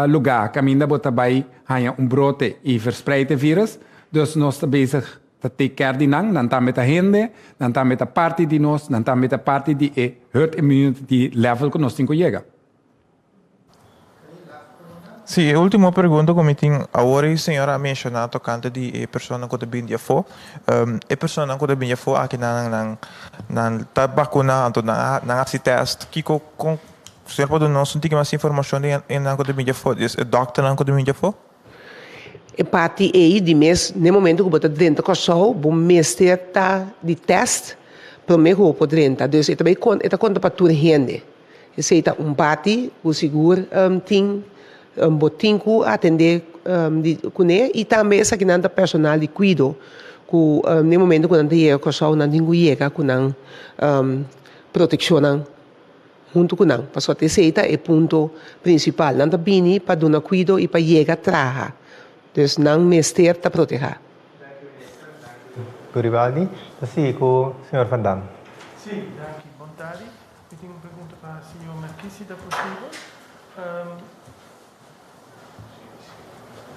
lugar caminda bo ta bay haña un brote y verspreid e virus. Dus nos ta bezig ta take care di nan, nan tambe ta hende, nan tambe ta parti di nos, nan tambe ta parti di e herd immunity level cu nos tin cu yega. Sí, e último pregunta ku mi tin awor e señora a menshoná tokante di e personanan ku ta bini di afó. E personanan ku ta bini di afó aki nan nan nan ta bakuná anto nan a nan a hasi tèst. Kiko kon señor por duna nos un tiki mas informashon di e nan ku ta bini di afó, des e dòkternan ku ta bini di afó? E parti ei di mes n'e momento ku bo ta drenta Kòrsou bo mester ta di tèst promé ku bo por drenta. Dus e ta bai e ta konta pa tur hende. Esei ta un parti ku sigur tin bo tin ku atendé kuné i tambe esakinan ta personal di kuido ku den momento ku nan ta yega Kòrsou nan tin ku yega ku nan protekshonnan huntu ku nan pasobra esei ta e punto prinsipal nan ta bini pa duna kuido i pa yega traha dus nan mester ta protehá. Garibaldi ta sigui ku señor Van Dam. Sí, danki. Montari. Mi tin un pregunta pa señor Merquis si ta posibel.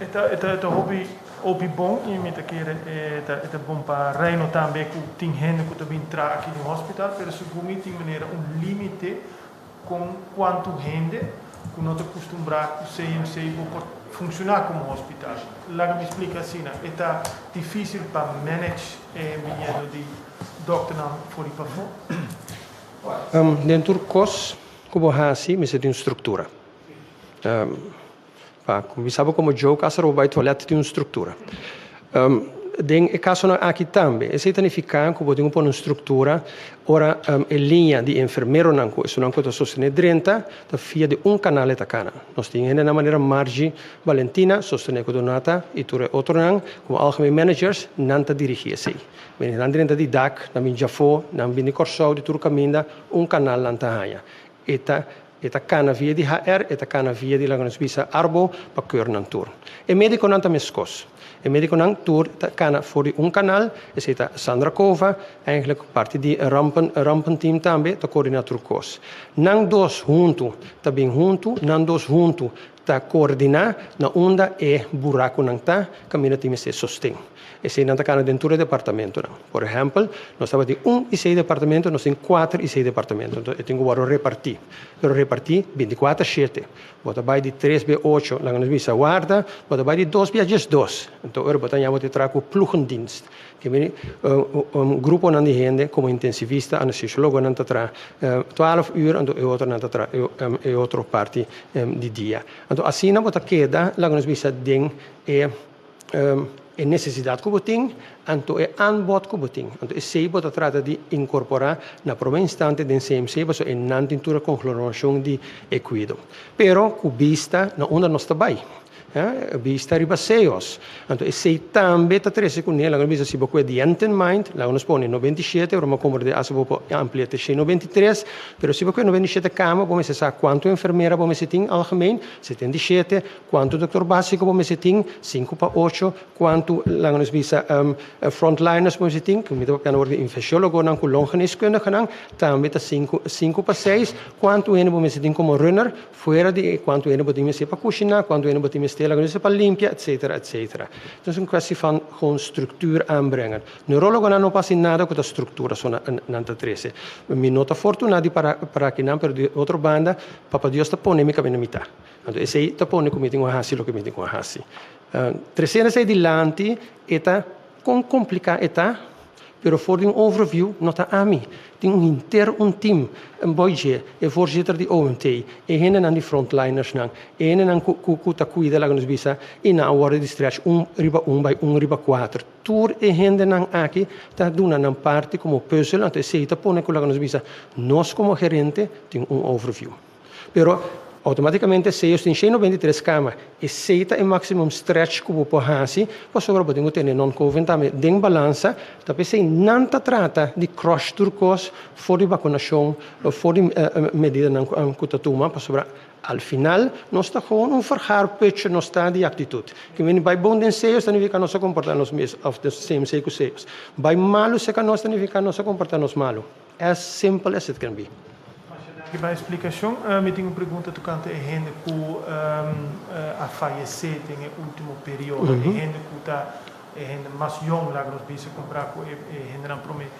E ta e ta e ta hopi hopi bon y mi ta kere e ta e ta bon pa Reino tambe cu tin hende cu ta bin traha aki den hospital pero segun mi tin manera un limite con cuanto hende cu no ta custumbra cu CMC bo por funciona como hospital. Laga mi splica asina, e ta dificil pa manage e biniendo di dokternan for di pafó. Den tur cos cu bo haci mester tin un structura. Pa cuminsa bo como joke hasta bo bay toilet tin un structura. Den e casonan aki tambe esey ta nifica cu bo tin cu pone un structura ora e liña di enfermeronan cu esunnan cu ta sostene drenta ta fia di un canal e ta cana. Nos tin hendenan manera Margie Valentina sostene cu Donata y tur e otronan como algemeen managers nan ta dirigi esey. Nan drenta di dak, nan bin djafo, nan bin di Corsou, di tur caminda un canal nan ta haya. E ta e ta kana via di HR, e ta kana via di laga nos bisa Arbo pa keur nan tur. E mediconan ta mescos. E mediconan tur ta kana for di un canal, esey ta Sandra Cova, eigenlijk parti di rampen rampenteam tambe ta coordina tur cos. Nan dos hunto ta bin hunto, nan dos hunto ta coordina na unda e buraconan ta caminda tin mester sosten. Eseinan ta kana den tur e departamentonan. Por ehèmpel, nos tabatin un i sei departamento, nos tin kuater i sei departamento. Enton e tin ku wòrdu repartí. Pero repartí bintikuater shete. Bo ta bai di tres be ocho, laga nos bisa warda, bo ta bai di dos bia diesdos. Enton ora bo ta haña bo ta traha ku ploegendienst. Ke mini un gruponan di hende komo intensivista, anestesiologonan ta traha twaalf ür, anto e otronan ta traha e otro parti di dia. Anto asina bo ta keda, laga nos bisa, den e. E nesesidat ku bo tin, anto e aanbod ku bo tin. Anto esei bo ta trata di inkorporá na promé instante den CMC pasobra e nan tin tur e konglomerashon di e kuido. Pero ku bista na unda nos ta bai. Bista riba SEOS. Anto esei tambe ta trese kuné, laga nos bisa si bo kue di end in mind, laga nos pone 97, ora bo komprendé asa bo por amplia te 193, pero si bo kue 97 kama bo mester sa kuantu enfermera bo mester tin algemeen, 77, Kuantu doktor básiko bo mester tin? Sinku pa ocho. Kuantu, laga nos bisa, frontliners bo mester tin? Ku mi ta papia awor di infecciologonan ku longgeneeskundigenan, tambe ta sinku, sinku pa seis. Kuantu hende bo mester tin komo runner? Fuera di e kuantu hende bo tin mester pa kushiná, kuantu hende bo tin mester, laga nos bisa, pa limpia, etsetera, etsetera. Entonces un kwestie van gewoon structuur aanbrengen. Neurologonan no por hasi nada ku ta struktura so nan ta trese. Mi no ta fortuná di para para akinan, pero di otro banda, Papa Dios ta pone mi kaminda mi ta. Anto esei ta pone ku mi tin ku hasi loke mi tin ku hasi. Tresiendo esei dilanti e ta kon kompliká e ta, pero for di un overview no ta ami. Tin un henter un team, un boy dje, e voorzitter di OMT, e hendenan di frontlinersnan, e hendenan ku ku ku ta kuida laga nos bisa i nan a wòrdu di stretch un riba un bai un riba kuater. Tur e hendenan aki ta duna nan parti komo pùzel, anto esei ta pone ku laga nos bisa nos komo gerente tin un overview. Pero automáticamente Seos tin 193 kama. Esei ta e maximum stretch ku bo por hasi pasobra bo tin ku tene non-covid tambe den balansa. Ta p'esei nan ta trata di crush tur kos for di bakunashon, for di medidanan ku ta tuma pasobra al final nos ta gewoon un vergaarputje, nos ta di aktitut. Ke meni bai bon den Seos ta nifiká nos a komportá nos mes òf den CMC ku Seos. Bai malu serka nos ta nifiká nos a komportá nos malu. As simple as it can be. Masha danki pa e splikashon. Mi tin un pregunta tokante e hende ku a fayesé den e último periodo. E hende ku ta e hende mas yong, laga nos bisa, kompará ku e hendenan promé.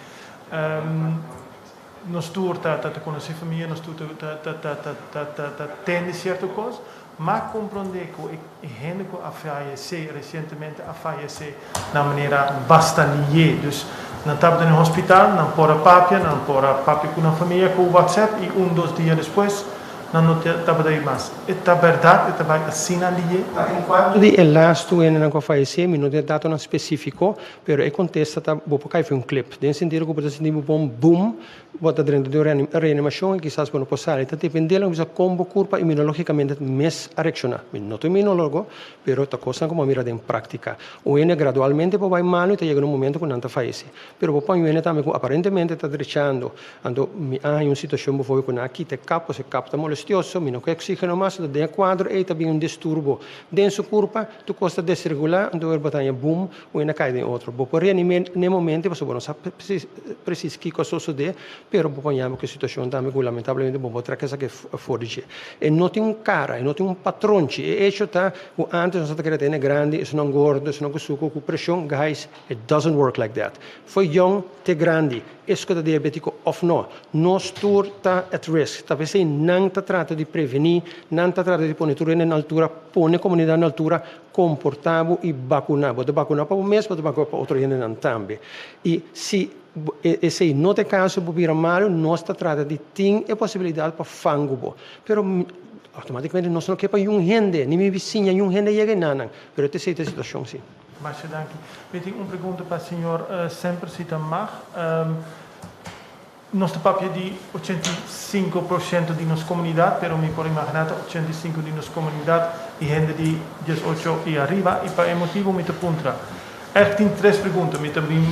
Nos tur ta ta konosé famia, nos tur ta ta ta ta ta tende sierto kos, ma komprondé ku e hende ku a fayesé resientemente a fayesé na manera basta lié. Dus nan tabata den hospital, nan por a papia, nan por a papia ku nan famia ku WhatsApp i un dos dia despues nan no tabata ei mas. E ta bèrdat e ta bai asina lié? Enkuanto di e lastu hendenan ku a fayesé, mi no tin e datonan spesífiko, pero e kontesta ta bo por kai for un klip, den sentido ku bo ta sinti bo bon boom, Bo ta drenta den un reanimacion y kisas bo no por sali. Ta depende lo bisa con bo curpa inmunologicamente mes a reacciona. Mi no ta inmunologo, pero ta cosnan cu bo a mira den practica. Un hende gradualmente por bay malo y ta yega na un momento cu nan ta fayece. Pero bo pon un hende tambe cu aparentemente ta drechando. Anto mi a haña un situacion bijvoorbeeld cu nan a kita e kap, pasobra e kap ta molestioso, mi no cu oxigeno mas, anto den e cuadro ey ta bin un disturbo den su curpa, tur cos ta desregula, anto bo ta haña boom, Un hende a kai den otro. Bo por reanim'é n'e momento pasobra bo no sa presis kiko a sosodé, Pero bo por yama ku e situashon tambe ku lamentablemente bo por trek esaki for di dje. E no tin un kara, e no tin un patronchi. E echo ta ku antes nos a ta kere tene grandi, esunnan gordo, esunnan ku suku, ku preshon. Guys, it doesn't work like that. For yong te grandi, es ku ta diabetiko òf no, nos tur ta at risk. Ta p'esei nan ta trata di prevení, nan ta trata di pone tur hende na altura, pone komunidat na altura, komportá bo i bakuná. Bo ta bakuná pa bo mes, bo ta bakuná pa otro hendenan tambe. I si esei no ta e kaso, bo bira malu, nos ta trata di tin e posibilidat pa fangu bo. Pero outomátikamente nos no ke pa yun hende, ni mi bisiña, yun hende yega enanan. Pero esei ta e situashon, si. Masha danki. Mi tin un pregunta pa señor Semper si ta mag. Nos ta papia di 85% di nos komunidat, pero mi por imaginá ta 85 di nos komunidat di hende di 18 i ariba i pa e motibu mi ta puntra. Ègt tin tres pregunta, mi ta bin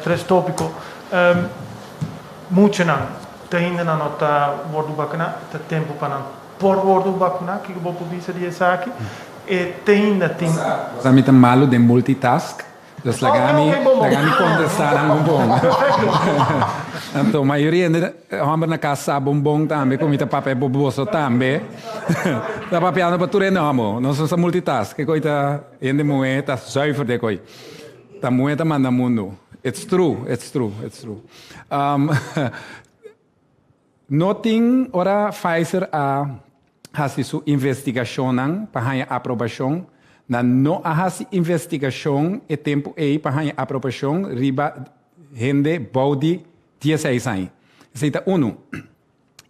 tres tópiko. Muchanan ta hinda nan no ta wòrdu bakuná, ta tempu pa nan por wòrdu bakuná? Kiko bo por bisa di esaki? E te hinda tin. Sa mi ta malu den multitask, dus laga mi laga mi kontestá nan un bon. Anto mayoria hende hòmber na kas sa bon bon tambe ku mi ta papia bo boso tambe. Ta papiando pa tur hende hòmber, nos no sa multitask, ke koi ta hende muhé ta zuiver den koi. Ta muhé ta manda mundu. It's true, it's true, it's true. No tin ora Pfizer a hasi su investigashonnan pa haña aprobashon, nan no a hasi investigashon e tempu ei pa haña aprobashon riba hende bou di dieseis aña. Esei ta unu.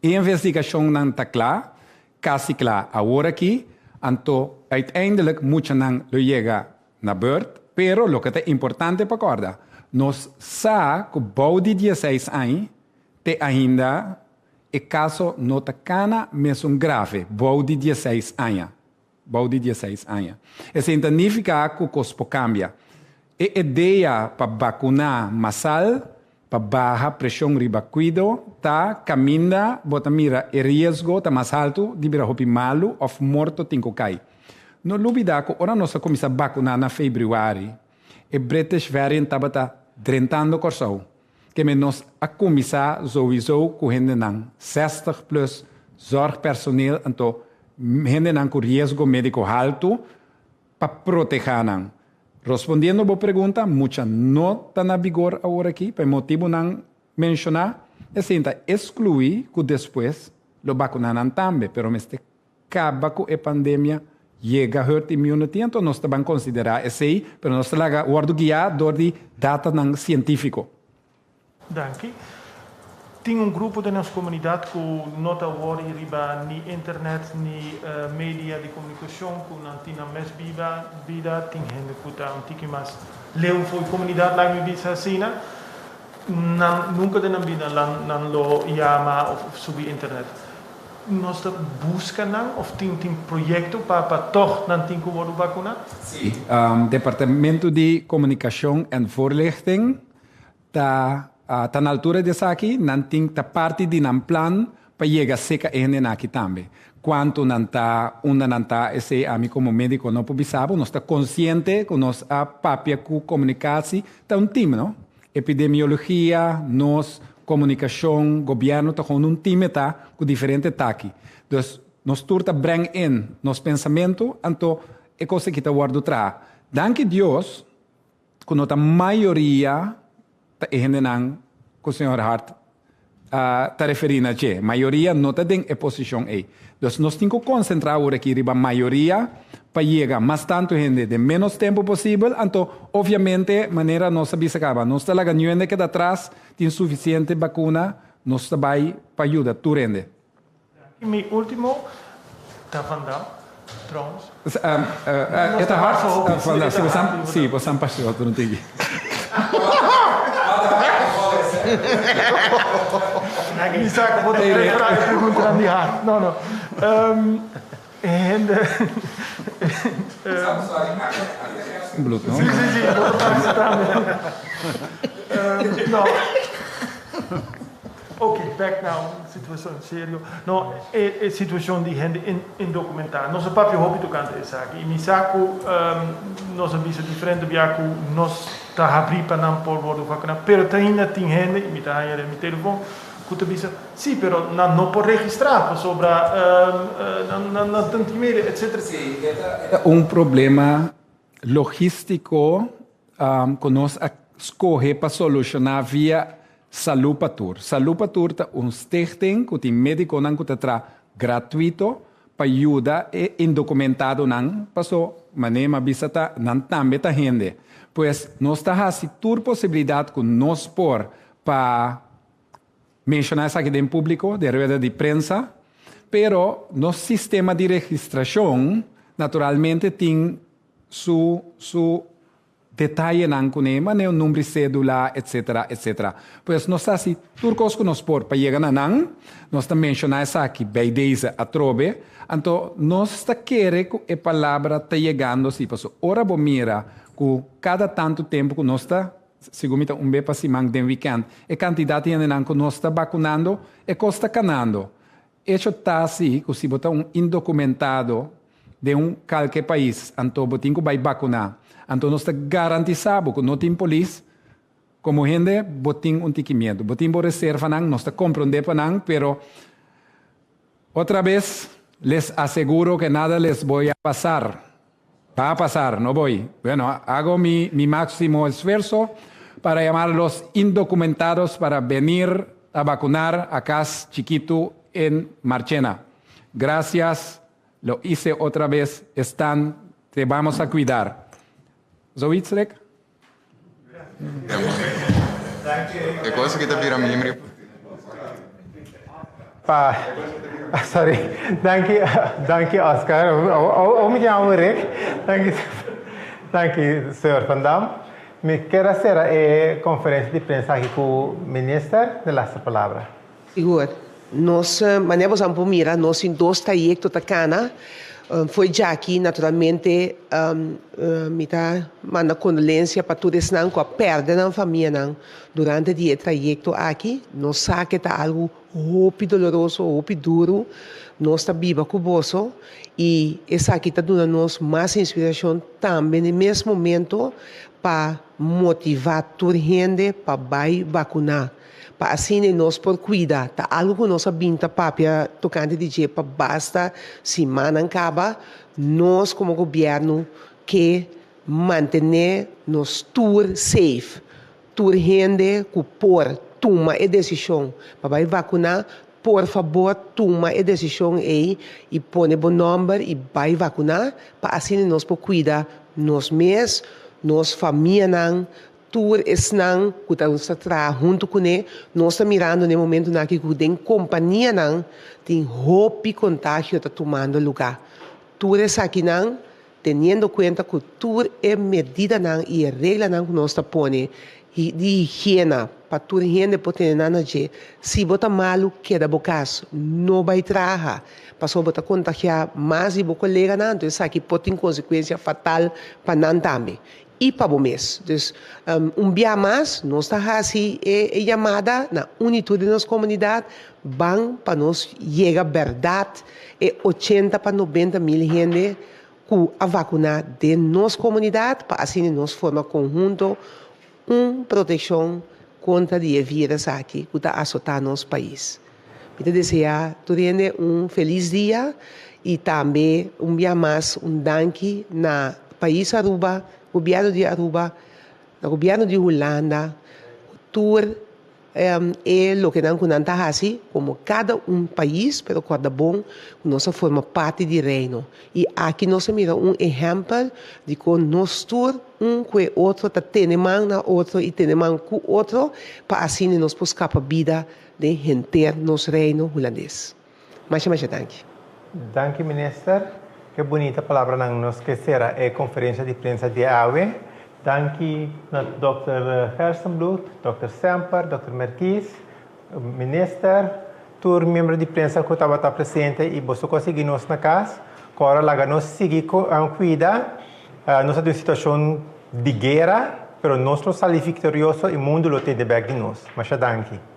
E investigashonnan ta kla, kasi kla awor aki, anto uiteindelijk muchanan lo yega na beurt, pero loke ta importante pa kòrda, nos sa ku bou di dieseis aña Te ainda e kaso no ta kana mesun grave bou di dieseis aña. Bou di dieseis aña. Esei ta nifiká ku kos por kambia. E idea pa bakuná masal pa baha preshon riba kuido ta kaminda bo ta mira e riesgo ta mas haltu di bira hopi malu òf morto tin ku kai. No lubidá ku ora nos a kuminsá bakuná na febrüari e British variant tabata drentando Kòrsou. Keme nos a kuminsá zowizo ku hendenan 60 plus, zorgpersoneel anto hendenan ku riesgo médiko haltu pa protehá nan. Respondiendo bo pregunta, mucha no ta na bigor aworakí pa e motibunan menshoná. Esei ta eskluí ku despues lo bakuná nan tambe, pero mester kaba ku e pandemia, yega herd immunity, anto nos ta ban konsiderá esei, pero nos ta laga wòrdu guiá dor di datanan sientífiko. Danki. Tin un grupo den nos komunidat ku no ta wòri riba ni internet ni media di komunikashon, ku nan tin nan mes biba, bida. Tin hende ku ta un tiki mas leu for e komunidat, laga mi bisa asina. Nan nunka den nan bida nan lo yama òf subi internet. Nos ta buska nan of tin tin proyecto pa pa tog nan tin cu wordo vacuna? Sí, Departamento di Comunicacion en Voorlichting ta ta na altura di esaki, nan tin ta parti di nan plan pa yega seca e hendenan aki tambe. Cuanto nan ta, unda nan ta, esey ami como medico no por bisa bo, nos ta consciente cu nos a papia cu comunicatie, ta un team no, Epidemiologia, nos, komunikashon, gobièrnu ta gewoon un time ta ku diferente taki. Dus nos tur ta breng in nos pensamentu anto e kos aki ta wòrdu traha. Danki Dios ku no ta mayoria ta e hendenan ku señor Hart ta referí na dje. Mayoria no ta den e posishon ei. Dus nos tin ku konsentrá awor aki riba mayoria pa yega mas tantu hende den ménos tempu posibel. Anto, obviamente, manera nos a bisa kaba, nos ta laga niun hende keda atras, tin sufisiente bakuna, nos ta bai pa yuda tur hende. I mi último ta Van Dam, trouwens. E ta hard Van Dam. Si, bo san pasha otro un tiki. Mi sa ku bo ta preferá e preguntanan di hard. No, no. Hende. Bloed, no? Si, si, si. Bo ta pasa tambe. No. Ok, bek na un situacion serio. No, e e situacion di hende indocumentá. Nos a papia hopi tocante esaki y mi sa cu nos a bisa diferente bia cu nos ta habrí pa nan por wordo vacuná, pero te ainda tin hende, y mi ta haña den mi telefon, ku ta bisa, sí, pero nan no por registrá pasobra nan nan nan tin miedu, etcetera. Sí, e ta un problema logístiko ku nos a skohe pa solushoná via Salú pa Tur. Salú pa Tur ta un stichting ku tin médikonan ku ta traha gratuito pa yuda e indokumentadonan, paso manera mi a bisa ta nan tambe ta hende. Pues nos ta hasi tur posibilidat ku nos por pa menshoná esaki den públiko, den rueda di prensa, pero nos sistema di registrashon naturalmente tin su su detayenan kuné, manera un number di sédula, etcetera, etcetera. Pues nos ta hasi tur kos ku nos por pa yega na nan. Nos ta menshoná esaki bij deze atrobe. Anto nos ta kere ku e palabra ta yegando si, pasobra ora bo mira ku kada tantu tempu ku nos ta, segun mi ta un be pa siman den wikènt, e kantidat di hendenan ku nos ta bakunando, e kos ta kanando. Echo ta si ku si bo ta un indokumentado den un kalke pais anto bo tin ku bai bakuná. Anto nos ta garantisá bo ku no tin polis. Komo hende bo tin un tiki miedu. Bo tin bo reservanan, nos ta komprondé pa nan, pero otra bes les aseguro ke nada les voy a pasar. Va a pasar, no voy. Bueno, hago mi mi máximo esfuerzo para llamar a los indocumentados para venir a vacunar a Cas Chikitu en Marchena. Gracias, lo hice otra vez, están, te vamos a cuidar. Zoiets, Rick? E kos aki ta bira mimri. Pa, sorry. Danki, danki Oscar. Ou mi llama Rick. Danki, danki señor Van Dam. Mi kier a sera e conferencia di prensa aki cu minister de laatste palabra. Sigur. Nos, manera boso a por mira, nos tin dos trayecto ta cana. Fo'i djaki, naturalmente, mi ta manda condolencia pa tur esnan cu a perde nan famianan durante di e trayecto aki. Nos sa cu e ta algo hopi doloroso, hopi duro. Nos ta biba cu boso y esaki ta duna nos mas inspiracion tambe n'e mes momento pa motiva tur hende pa bay vacuna. Pa asina nos por cuida. Ta algo cu nos a bin ta papia tocante di dje pa basta simannan caba. Nos como gobierno ke mantene nos tur safe. Tur hende cu por tuma e decision pa bay vacuna, por fabor tuma e decision ey y pone bo nomber y bay vacuna pa asina nos por cuida nos mes, nos famianan, Tur esnan ku ta nos ta traha huntu kuné, nos ta mirando na e momentunan aki ku den kompanianan tin hopi kontagio ta tumando lugá. Tur esakinan teniendo kuenta ku tur e medidanan i e reglanan ku nos ta pone di higiena pa tur hende por tene nan na dje. Si bo ta malu, keda bo kas, no bai traha, pasobra bo ta kontagiá mas di bo koleganan, anto esaki por tin konsekuensia fatal pa nan tambe. i pa bo mes. Dus, un bia mas nos ta hasi e yamada na un i tur den nos komunidat, ban pa nos yega bèrdat e ochenta pa nobenta mil hende ku a vakuná den nos komunidat pa asina nos forma konhunto un protekshon kontra di e vírus aki ku ta asotá nos pais. Mi ta deseá tur hende un felis dia i tambe un bia mas un danki na pais Aruba, gobièrnu di Aruba, na gobièrnu di Hulanda, tur e lokenan ku nan ta hasi komo kada un pais, pero kòrda bon ku nos a forma parti di Reino. I aki nos a mira un ehèmpel di kon nos tur un ku e otro ta tene man na otro i tene man ku otro pa asina nos por skapa bida den henter nos Reino Hulandes. Masha masha danki. Danki Minister. Ke bunita palabranan nos ke sera e konferensha di prensa di awe. Danki na Dòkter Gerstenbluth, Dòkter Semper, Dòkter Merkies, Minister, tur miembro di prensa ku tabata presente i boso ku a sigui nos na kas. Ku ora laga nos sigui kuida. Nos ta den un situashon di guera, pero nos lo sali viktorioso i mundu lo tende bèk di nos. Masha danki.